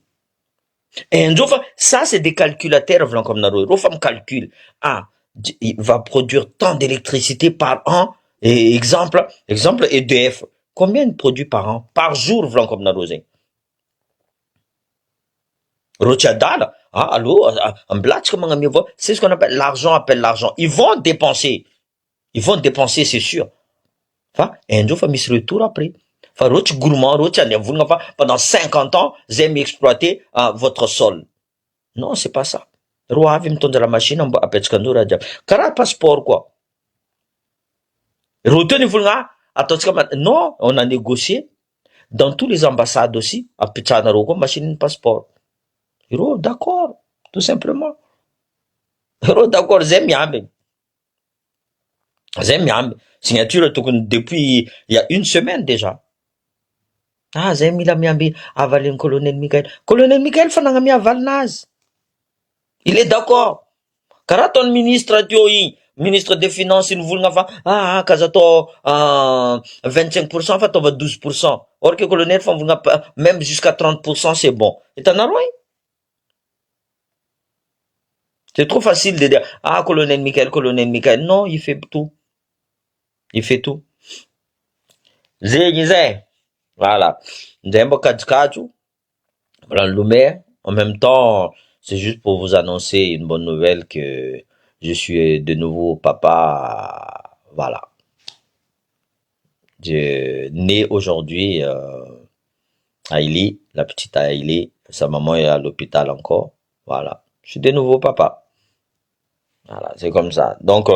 indreo fa ça c'est des calculateurs volaniko aminareo, ireo fa mi-calcule, ah va produire tant d'électricité par an, exemple, exemple EDF, combien il produit par an, par jour volaniko aminareo zegny. Reo tsy adala, ah allo ambilatsika magnamia vola, c'est ce qu'on appelle l'argent appelle l'argent, ils vont dépenser, ils vont dépenser c'est sûr, fa haindreo fa misy retour après, fa reo tsy gourmand, reo tsy andeha mivolagna fa pendant 50 ans zay mi-exploiter votre sol, non c'est pas ça, reo avy mitondra la machine mba apetsaka andreo raha jiaby, karaha passeport koa, reo teo nivolagna ah ataontsika, non on a négocié dans tous les ambassades aussi, ampitsahanareo koa machine passeport, ireo d'accord tout simplement, ireo d'accord zay miambiny, zay miamby, signature tokony depuis il y a une semaine déjà, ah zay mila miamby avalin'ny colonel Mikael, colonel Mikael fa nagnamia avalinazy, il est d'accord, karaha ataon'ny ministre teo igny, ministre des finances nivolagna fa ah kaza atao 25% fa ataova 12%, or que colonel fa mivolagna même jusqu'à 30% c'est bon, hitanareo igny? C'est trop facile de dire ah colonel Mikael, colonel Mikael, non il fait tout, il fait tout, zegny zay, voilà, ndray mba kajokajò, mbola nilomay, en même temps c'est juste pour vous annoncer une bonne nouvelle que je suis de nouveau papa, voilà, je né aujourd'hui Aïli, la petite Aïli, sa maman est à l'hôpital encore, voilà, je suis de nouveau papa. Voilà, c'est comme ça. Donc,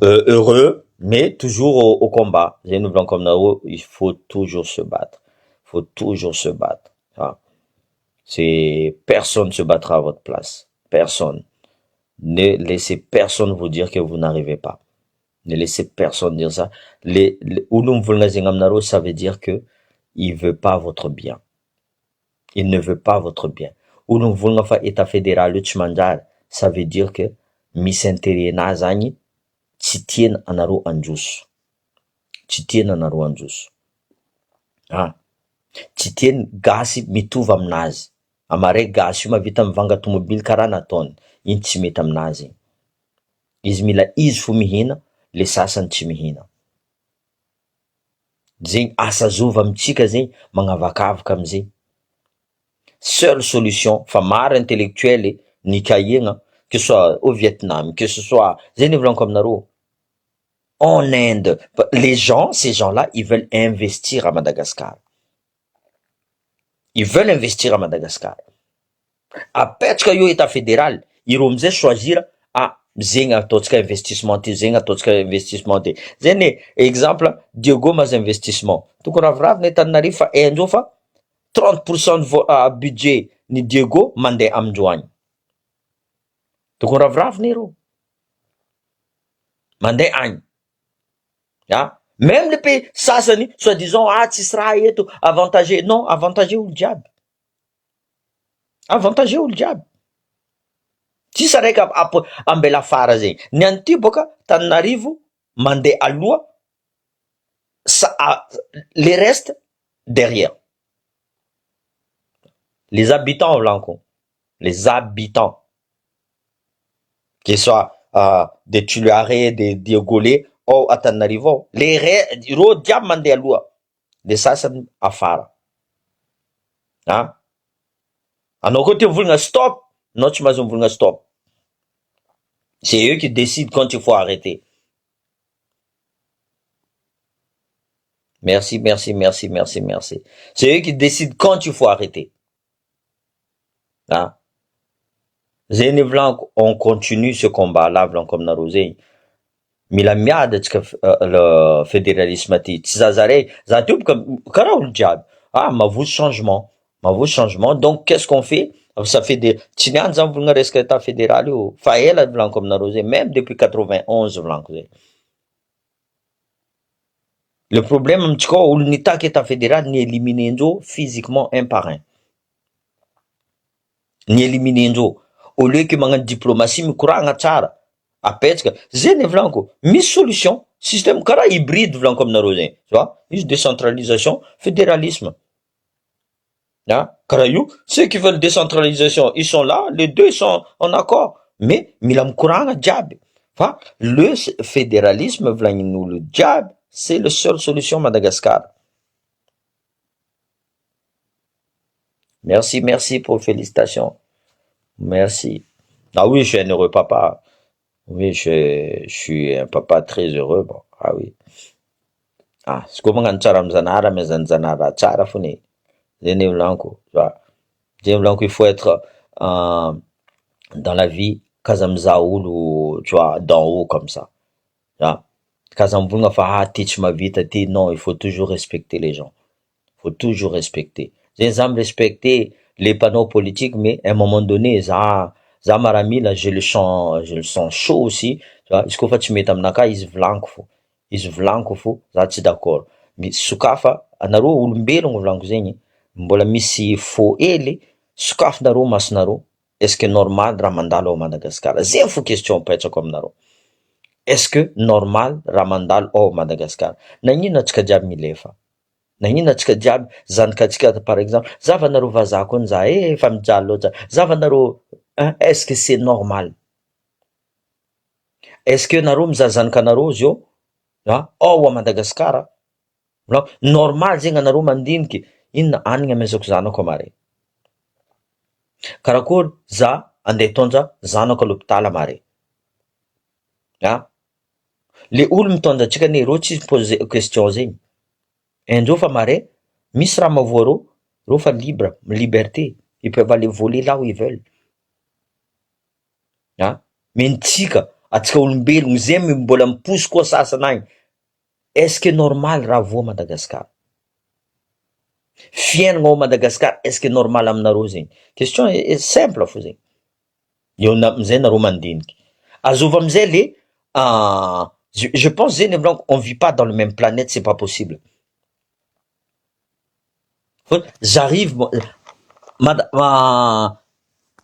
heureux, mais toujours au combat. Il faut toujours se battre. Il faut toujours se battre. C'est personne se battra à votre place. Personne. Ne laissez personne vous dire que vous n'arrivez pas. Ne laissez personne dire ça. Les ça veut dire que il veut pas votre bien. Il ne veut pas votre bien. Olo mivolagna fa état fédéral io tsy manjary, ça veut dire que misy intérêt nazy agny tsy tiany anareo androso. Tsy tiany anareo androso. Ah, tsy tiany gasy mitovy aminazy. Amare gasy io mahavita mivanga tomobily karaha nataony, iny tsy mety aminazy igny. Izy mila izy fo mihina, le sasany tsy mihina. Zegny asa zova amitsika zegny magnavakavaka amizay. Seule solution fa maro intellectuel nikahigna que ce soit au Vietnam, que ce soit zay nivolaniko aminareo en Inde, les gens, ces gens-là, ils veulent investir à Madagascar. Ils veulent investir à Madagascar. Apetraka io état fédéral, ireo amizay choisir ah zegny ataontsika investissement ty, zegny ataontsika investissement ty. Zay exemple Diego mahazo investissement. Tokony ravoravo ny Antananarivo fa haindreo fa 30% ny budget ny Diego mandeha amindreo agny. Tokony ravoravo ireo. Mandeha agny. Ah, même le pays sasany soi-disant ah tsisy raha eto avantagé, non avantagé olo jiaby. Avantagé olo jiaby. Tsisy araiky ambela afara zegny. Ny an'ity boka Tananarivo mandeha aloha sa les restes derrière. Les habitants volaniko, les habitants. Que ce soit des Tuléarais, des Diogolais ao Antananarivo ao, les ireo jiaby mandeha aloha, le sasany afara. Ah, anao koa tia mivolagna stop, anao tsy mahazo mivolagna stop. C'est eux qui décident quand il faut arrêter. Merci, merci, merci, merci, merci. C'est eux qui décident quand il faut arrêter. Ah. Zay ny volaniko, on continue ce combat là volaniko aminareo zegny. Mila miady atsika le fédéralisme ty, tsy zaza raiky, za teo boka karaha olo jiaby, ah mavozo changement, mavozo changement, donc qu'est-ce qu'on fait? Ça fait des tsy niany za mivolagna resaka état fédéral io, fa ela volaniko aminareo zegny, même depuis 91 volaniko zegny. Le problème amitsika ao, olo nitaky état fédéral ny éliminer-ndreo physiquement un par un. Ny éliminer-ndreo. Au lieu que magnano diplomatie mikoragna tsara, apetsaka, zay ny volaniko, misy solution, système karaha hybride volaniko aminareo zegny, tu vois, misy décentralisation, fédéralisme, ah karaha io, ceux qui veulent décentralisation ils sont là, les deux sont en accord, mais mila mikoragna jiaby, fa le fédéralisme volagnin'olo jiaby, c'est le seule solution Madagascar. Merci merci pour félicitations merci ah oui je suis un heureux papa oui je suis un papa très heureux bon ah oui ah izy koa magnano tsara amy zanahary amezan'ny zanahary raha tsara fona e zay ny volaniko fa zay ny volaniko il faut être dans la vie k'aza mizaha olo tu vois d'en haut comme ça ah k'aza mivolagna fa ah ty tsy mahavita ty non il faut toujours respecter les gens faut toujours respecter zay za mi-respecter le mpanao politique mais un moment donné za za maramila j'ai le sang j'ai le sang chaud aussi izy koa fa tsy mety aminakahy izy volaniko fô izy volaniko fô za tsy d'accord misy sokafa anareo olombelogno volaniko zegny mbola misy fô hely sokafinareo masonareo est ce que normal raha mandalo ao Madagascar zay fô question apetrako aminareo est ce que normal raha mandalo ao Madagascar nagnino antsika jiaby milefa Nagnino atsika jiaby zanakatsika par exemple zavanareo vazaha koa ny za eh efa mijaly loatra zavanareo hein est ce que c'est normal est ce que nareo mizaha zanakanareo zio a ao à Madagascar normal zegny anareo mandiniky inona hanigny amezako zanako amare karakory za andeha hitondra zanako à l'hôpital amare a le olo mitondra atsika anie reo tsy mi-pose question zegny Indreo fa marais, misy raha mahavoa reo, reo fa libre, liberté, ils peuvent aller voler là où ils veulent. Ah, mais ntsika, atsika olombelogno zay mbola miposy koa sasany agny, est ce que normal raha voa Madagascar? Fiainagna ao Madagascar est ce que normal aminareo zegny? Question simple fo zegny. Eo amizay nareo mandiniky. Azova amizay le je pense zegny volaniko on vit pas dans le même planète c'est pas possible. J'arrive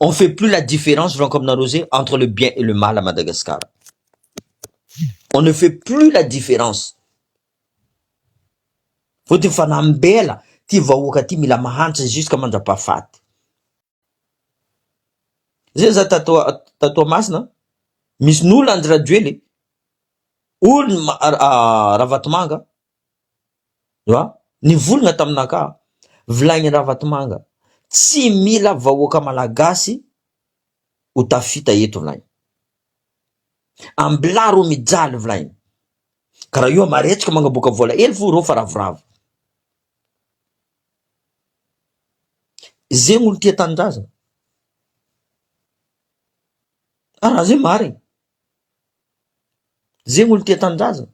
on fait plus la différence volaniko aminareo zay entre le bien et le mal à Madagascar. On ne fait plus la différence. Fôtony fa nambela ty vahoaka ty mila mahantra jusqu'à mandrapahafaty. Zay za tato Toamasina misy n'olo Andry Rajoely, olo Ravatomanga nivolagna taminakahy, vilagny Ravatomanga tsy mila vahoaka malagasy ho tafita eto vilagny, ambilà reo mijaly vilagny, karaha io amaretsika magnaboaka vola hely fo reo fa ravoravo. Zegny olo tia tanindrazana. Ah raha zay marigny. Zegny olo tia tanindrazana.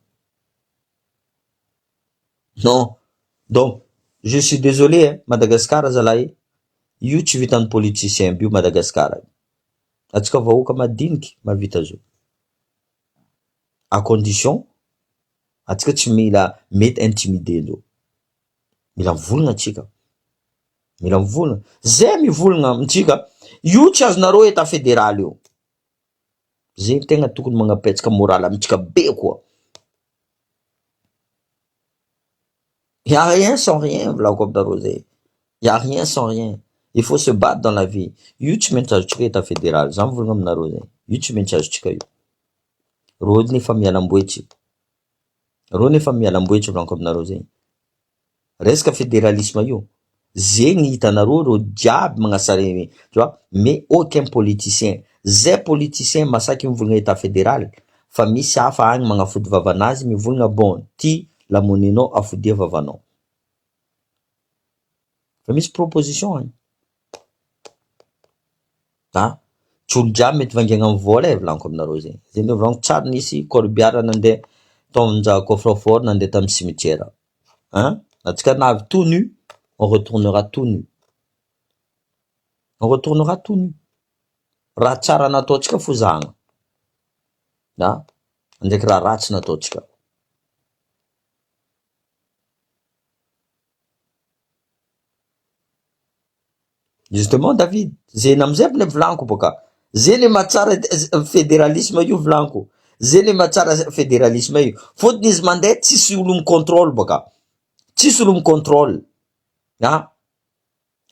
Non. Donc je suis désolé hein, Madagascar zalahy io tsy vitan'ny politicien aby io Madagascar. Antsika vahoaka madiniky mahavita zo. À condition antsika tsy mila mety intimider-ndreo. Mila mivolagna antsika. Mila mivolagna. Zay mivolagna amintsika, io tsy azonareo etat federal io. Zegny tegna tokony magnapetsaka moral amintsika be koa. Y a rien sans rien volako aminareo zay. Y a rien sans rien. Il faut se battre dans la vie. Io tsy maintsy azontsika etat federal. Za mivolagna aminareo zay. Io tsy maintsy azontsika io. Reo nefa mialamboetsy. Reo nefa mialamboetsy volaniko aminareo zay. Resaka federalisme io, zegny hitanareo reo jiaby magnasara tu vois, mais aucun politicien, zay politicien masaky mivolagna etat federal fa misy hafa agny magnafody vavanazy mivolagna bon ty lamoninao afodia vavanao. Fa misy proposition agny. A! Tsy olo jiaby mety vangaina am vola e volaniko aminareo zegny, zegny le volaniko tsary nisy corbillard nandeha tao coffre fort nandeha tamy cimetière an! Antsika navy tout nu on retournera tout nu, on retournera tout nu, raha tsara nataontsika fo zahagna a! Ndraiky raha ratsy nataontsika. Justement David, zay namizay le volaniko boka. Zay le mahatsara fédéralisme io volaniko, zay le mahatsara fédéralisme io, fôtony izy mandeha tsisy olo mi-contrôle bôka, tsisy olo mi-contrôle a,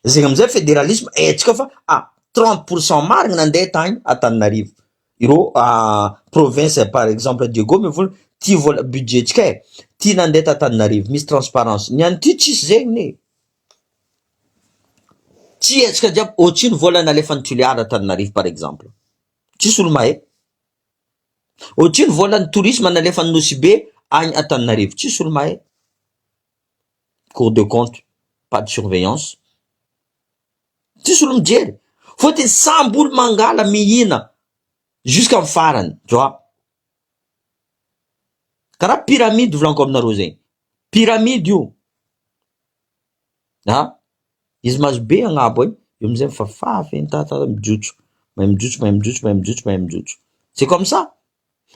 zegny amizay fédéralisme haitsika fa ah 30 % marigny nandeha tagny Antananarivo, ireo province, par exemple Diego mivolagna ty vola budget tsika e, ty nandeha t'Antananarivo, misy transparence. Niany ty tsisy zegny ne, tsy haitsika jiaby ohatrino vola nalefan'ny Toliara Antananarivo, par exemple, tsisy olo mahay. Ohatrino volan'ny tourisme nalefan'ny Nosy Be agny Antananarivo, tsisy olo mahay. Cour de compte, pas de surveillance, tsisy olo mijery, fôtony samby olo mangala mihina jusqu'à amy farany, tu vois, karaha pyramide volaniko aminareo zegny, pyramide io a, izy mahazo be agnabo e, io amizay mifafafy tata mijotso, mahay mijotso, mahay mijotso, mahay mijotso, mahay mijotso, c'est comme ça.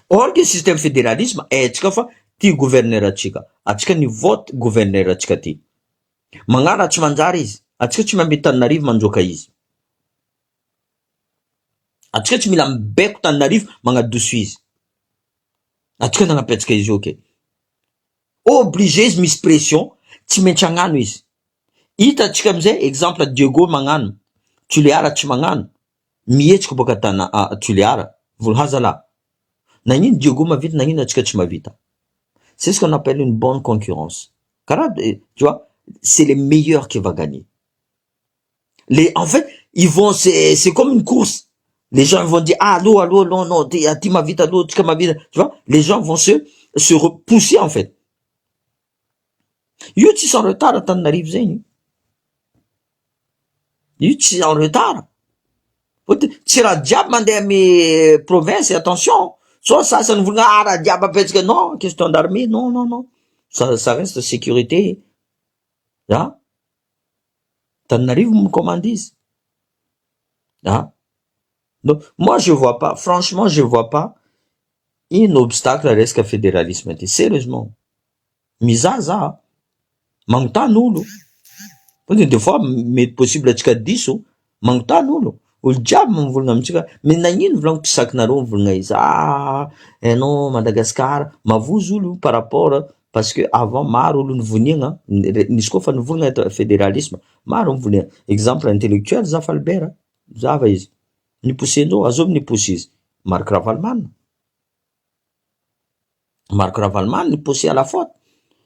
Or que système fédéralisme, haitsika fa ty gouverneur atsika, atsika ny vote gouverneur atsika ty magnano raha tsy manjary izy, atsika tsy mamby Tananarivo mandroaka izy, atsika tsy mila mibaiko Tananarivo magnadoso izy, atsika nagnapetraka izy io, ke obligé izy, misy pression, tsy maintsy hagnano izy. Hita atsika amizay exemple, Diego magnano, Tuliara tsy magnano, mihetsika boaka tana Tuliara volo hazala nagnino Diego mavita, nagnino atsika tsy mavita? C'est ce qu'on appelle une bonne concurrence, karaha, tu vois, c'est les meilleurs qui va gagner. Les en fait, ils vont, c'est comme une course, les gens vont dire: ah, allô, allô, non, non, ty mavita aloha, tsika mavita, tu vois, les gens vont se repousser. En fait, io tsisy en retard Antananarivo zegny, io tsy en retard, fôtony tsy raha jiaby mandeha amy province. Attention, so sasany volagna ah raha jiaby apetsaka, non, question d'armée, non, non, non, ça reste sécurité ah Tananarivo micommande izy ah. Donc moi, je vois pas, franchement, je vois pas un obstacle resaka fédéralisme ty, sérieusement. Mizaha za magnontany olo, fôtony des fois mety possible atsika diso, magnontany olo, olo jiaby mivolagna amitsika, mais nagnino volaniko tsy sakinareo mivolagna izy? Ah hainao, Madagasikara mavozo olo par rapport, parce que avant maro olo nivoniagna, nisy koa fa nivolagna fédéralisme, maro mivoniagna, exemple intellectuel Zafy Albert, zava izy niposendreo, azovy niposy izy Marc Ravalomanana, Marc Ravalomanana niposé à la faute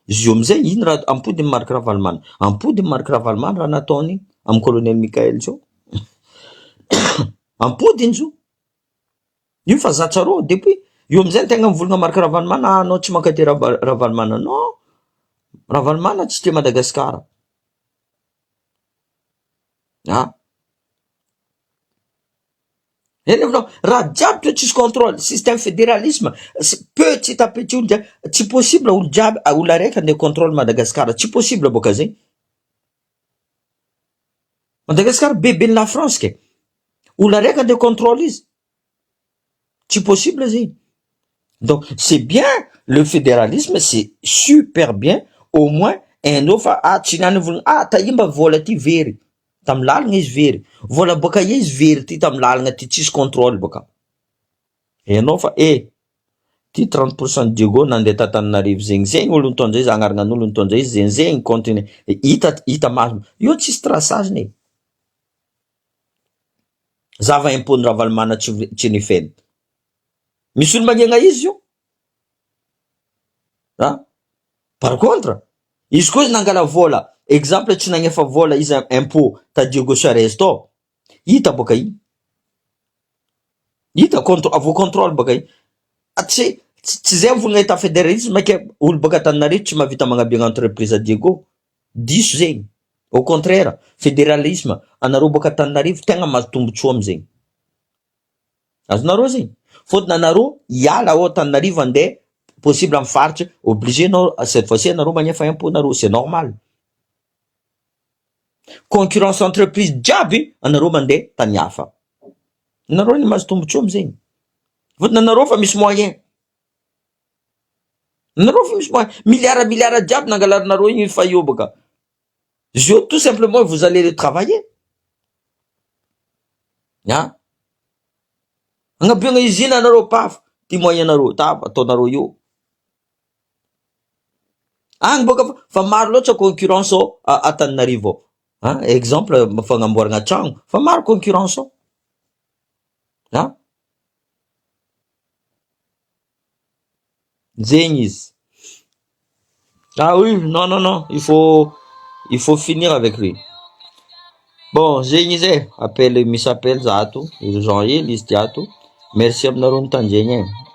izy io amizay. Ino raha ampody amy Marc Ravalomanana, ampody amy Marc Ravalomanana raha nataony amy colonel Michael zao, ampody iny zo io fa zatsarô depuis io amizay ny tegna mivolagna Marc Ravalomanana: anao tsy mankaty Ravalomanana, non, Ravalomanana tsy tia Madagasikara ah. Eny volao raha jiaby to tsisy contrôle, système fédéralisme, petit à petit olo jiaby, tsy possible olo jiaby, olo araiky andeha contrôle Madagasikara, tsy possible boka zegny. Madagasikara bebe ny la France, ke olo araiky andeha contrôle izy, tsy possible zegny. Donc c'est bien le fédéralisme, c'est super bien, au moins hainao fa ah tsy niany volagna ah taimba vola ty very tamy lalagna izy, very vola boka izy, very ty tamy lalagna ty, tsisy contrôle boka hainao fa e ty 30 % Diego nandeha t'Antananarivo zegny, zegny olo nitondra izy, agnaranan'olo nitondra izy zegny, zegny compte hita, hita maso io, tsisy traçage ne zava impôt ny Ravalomanana tsy nifeny, misy olo magnegna izy io ah. Par contre, izy koa izy nangala vola, exemple tsy nagnefa vola izy impôt ta Diego Suarez tao, hita boka iny, hita contre avo contrôle boka iny. Tsy zay mivolagna état fédéralisme ke olo boka Antananarivo tsy mahavita magnabiagna entreprise Diego, diso zegny. Au contraire, fédéralisme, anareo boka Antananarivo tegna mahazo tombotsoa amizegny, azonareo zegny, fôtony anareo hiala ao Antananarivo andeha possible amy faritry, obligé anao cette fois ci anareo magnefa impôt nareo, c'est normal. Concurrence entreprise jiaby, anareo mandeha tany hafa, anareo ny mahazo tombotsoa amizegny, fôtony anareo fa misy moyen, anareo fa misy moyen, milliard milliard jiaby nangalarinareo igny fa io boka zio, tout simplement vous allez le travailler ah. Agnabiagna usine anareo paf, ty moyen nareo tava ataonareo io. Agny boka fa maro loatra concurrence ao Antananarivo ao. An, exemple fagnamboarana tragno fa maro concurrence ao. An. Zegny izy. Ah oui, non non non, il faut finir avec lui. Bon, zegny izy e, appel misy appel za ato, urgent hely izy ty ato. Merci aminareo nitandregny e.